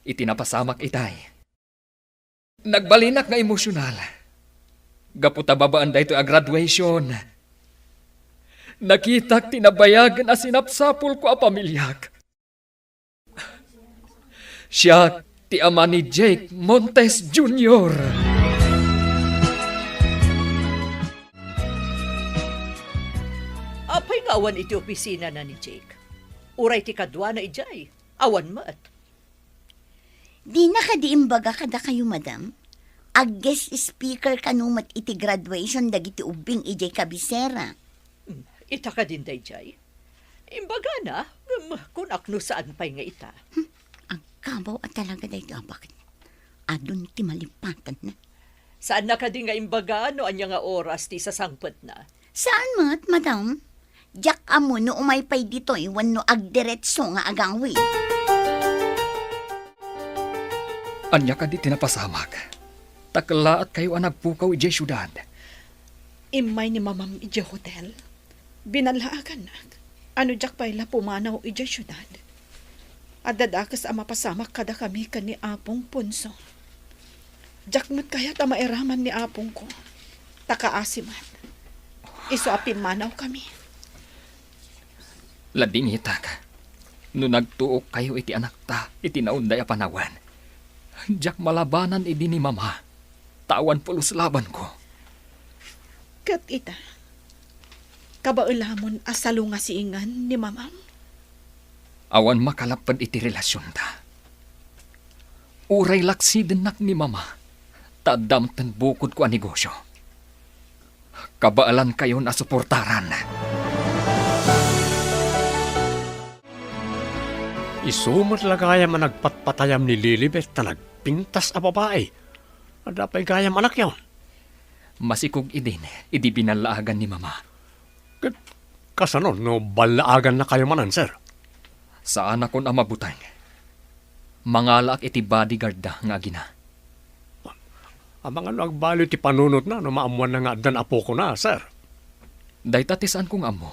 iti napasamak itay. Nagbalinak nga emosyonal. Gapu ta babaen daytoy a graduation, nakitak ti nabayagen a sinapsapulko a pamiliak. Siak ti ama ni Jake Montes Junior. Apay nga awan iti opisinana ni Jake? Uray ti kaduana idiay, awan met. Dina kadi imbaga kadakayo, madam? Ag-guest speaker kano met iti graduation dagiti ubbing idiay kabisera. Hmm, ita kadin daydiay? Imbagana, ngem kunak no saan pay nga ita. Hmm, agkabaw a talaga daytoy a baket. Adun ti malipatanna. Saanna kadi nga imbaga no ania nga oras ti isasangpetna? Saan met, madam? Diak ammo no umay pay ditoy wenno agdiretso nga agawid. Ania kadi ti napasamak? Ta kellaatkayo a nagpukaw idiay siudad. Immay ni mamam idiay hotel. Binallaagannak a no diak pay la pumanaw idiay siudad, adda dakes a mapasamak kadakami ken ni Apong Ponso. Diak met kayat a mairaman ni apongko, ta kaasi met. Isu a pimmanawkami. Ladingitak, no nagtuokkayo iti anakta iti naunday a panawen, diak malabanan idi ni Mama, ta awan pulos labanko. Ket ita, kabaelamon a salungasingen ni Mamam? Awan makalapped iti relasionta. Uray laksidennak ni Mama, ta adda metten bukodko a negosyo. Kabaelankayon a suportaran. Isu met la gayam a nagpatpatayam ni Lilibet ta nagpintas a babai. Adda pay gayam anakyon? Masikog idin idi binallaagan ni Mama. Ket kasano no ballaagannakayo manen, sir? Saanakon a mabuteng. Mangalaak iti bodyguardda nga agina. Amangan no agbaliw ti panunotna no maammoanna nga addan apokona, sir? Dayta ti saanko nga ammo.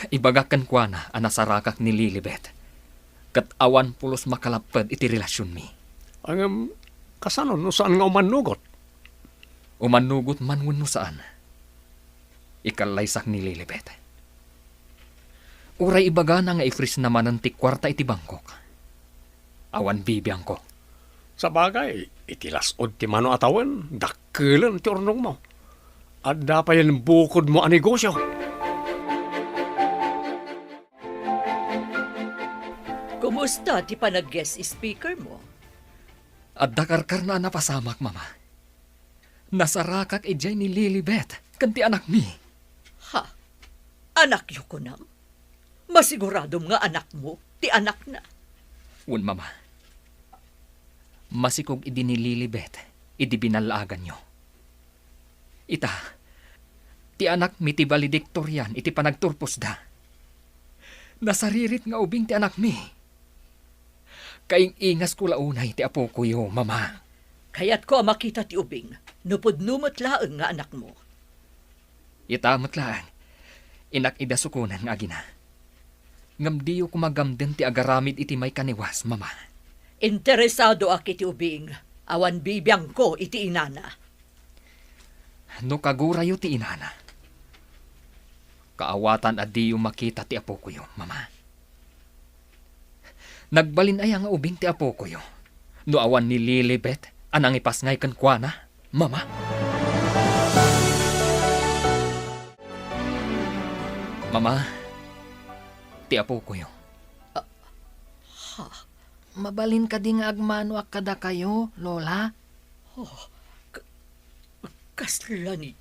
Ibagak kenkuana a nasarakak ni Lilibet, ket awan pulos makalapped iti relasionmi. Ngem, kasano no saan nga umannugot? Umannugot man wenno saan, ikallaysak ni Lilibet. Uray ibagana nga i-freeze na manen ti kuarta iti bangkok, awan bibiangko. Sabagay, iti las-ud ti mano a tawen, dakkelen ti urnongmo. Adda payen bukodmo a negosyo. Kumusta ti panag-guest speaker mo? Adda karkarna a napasamak, Mama. Nasarakak idiay ni Lilibet ken ti anakmi. Ha? Anakyo kunam? Masiguradom nga anakmo ti anakna? Wen, Mama. Masikog idi ni Lilibet idi binallaaganyo. Ita, ti anakmi ti valedictorian iti panagturposda. Nasaririt nga ubing ti anakmi. Kaing-ingasko la unay ti apokoyo, Mama. Kayatko a makita ti ubing, no pudno met laeng nga anakmo. Ita met laeng, inak idasukonan nga agina. Ngem diyo koma gamden ti agaramid iti maikaniwas, Mama. Interesadoak iti ubing, awan bibiangko iti inana. No kagurayo ti inana, kaawatan a diyo makita ti apokoyo, Mama. Nagbalin aya nga ubing ti apokoyo no awan ni Lilibet a nangipasngay kenkuana, Mama? Mama, ti apokoyo. Ah, ha? Mabalin kadi nga agmanoak kadakayo, Lola? Oh, ka-, kasla ni,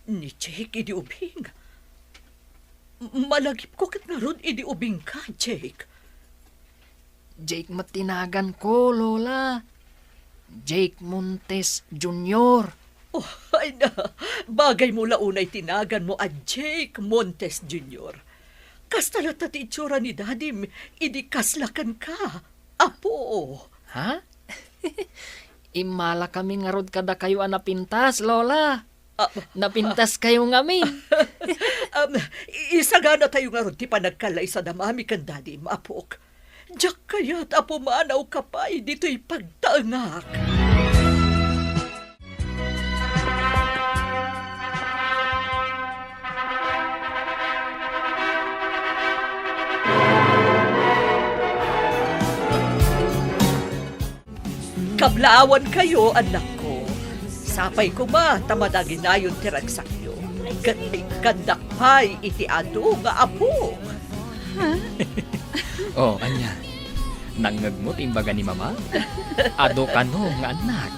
ni Jake idi ubing. Malagipko ket ngarud idi ubingka, Jake. Jake met ti naganko, Lola. Jake Montes Junior. Oh, ay na, bagay mo la unay ti naganmo a Jake Montes Junior. Kasta latta ti itsura ni Dadim idi kasla kenka, Apo. Ha? Immalakami ngarud kadakayo a napintas, Lola. Ah. Napintaskayo ngamin. Um, i-, isaganatayo ngarud ti panagkallaisad a mami ken Dadim, Apok. Diak kayat a pumanawka pay ditoy pagtaengak. Kablaawankayo, annakko. Sapay koma ta madaginayon ti ragsakyo. Ket ikkandak pay iti adu nga apo. Oh, ania? Nangngegmo ti imbaga ni Mama? Adu kano nga annak.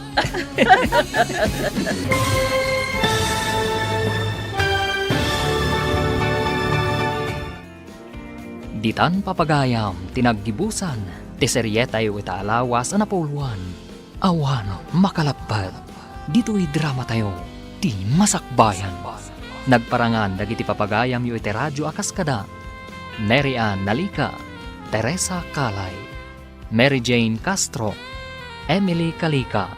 Ditan papagayam ti naggibusan ti serietayo ita a lawas a napuloan. Awan makalappet ditoy dramatayo, ti Masakbayan. Nagparangan dagiti papagayamyo iti radyo a kas kada Mary Ann Nalica, Teresa Calay, Mary Jane Castro, Emily Calica,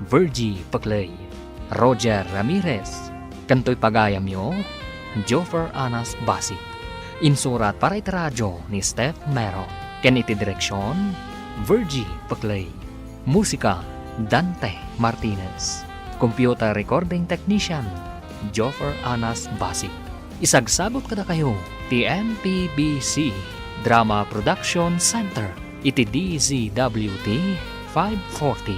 Virgie Pecley, Roger Ramirez, ken toy pagayamyo, Joffer Anas Basi. Insurat para iti radyo ni Steph Mero, ken iti direksion, Virgie Pecley. Musika, Dante Martinez. Computer recording technician, Joffer Anas Basi. Isagsagut kadakayo ti M P B C Drama Production Center iti D Z W T five forty.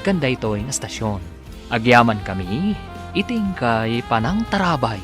Ken daytoy nga stasyon, agyamankami iti inkay panangtarabay.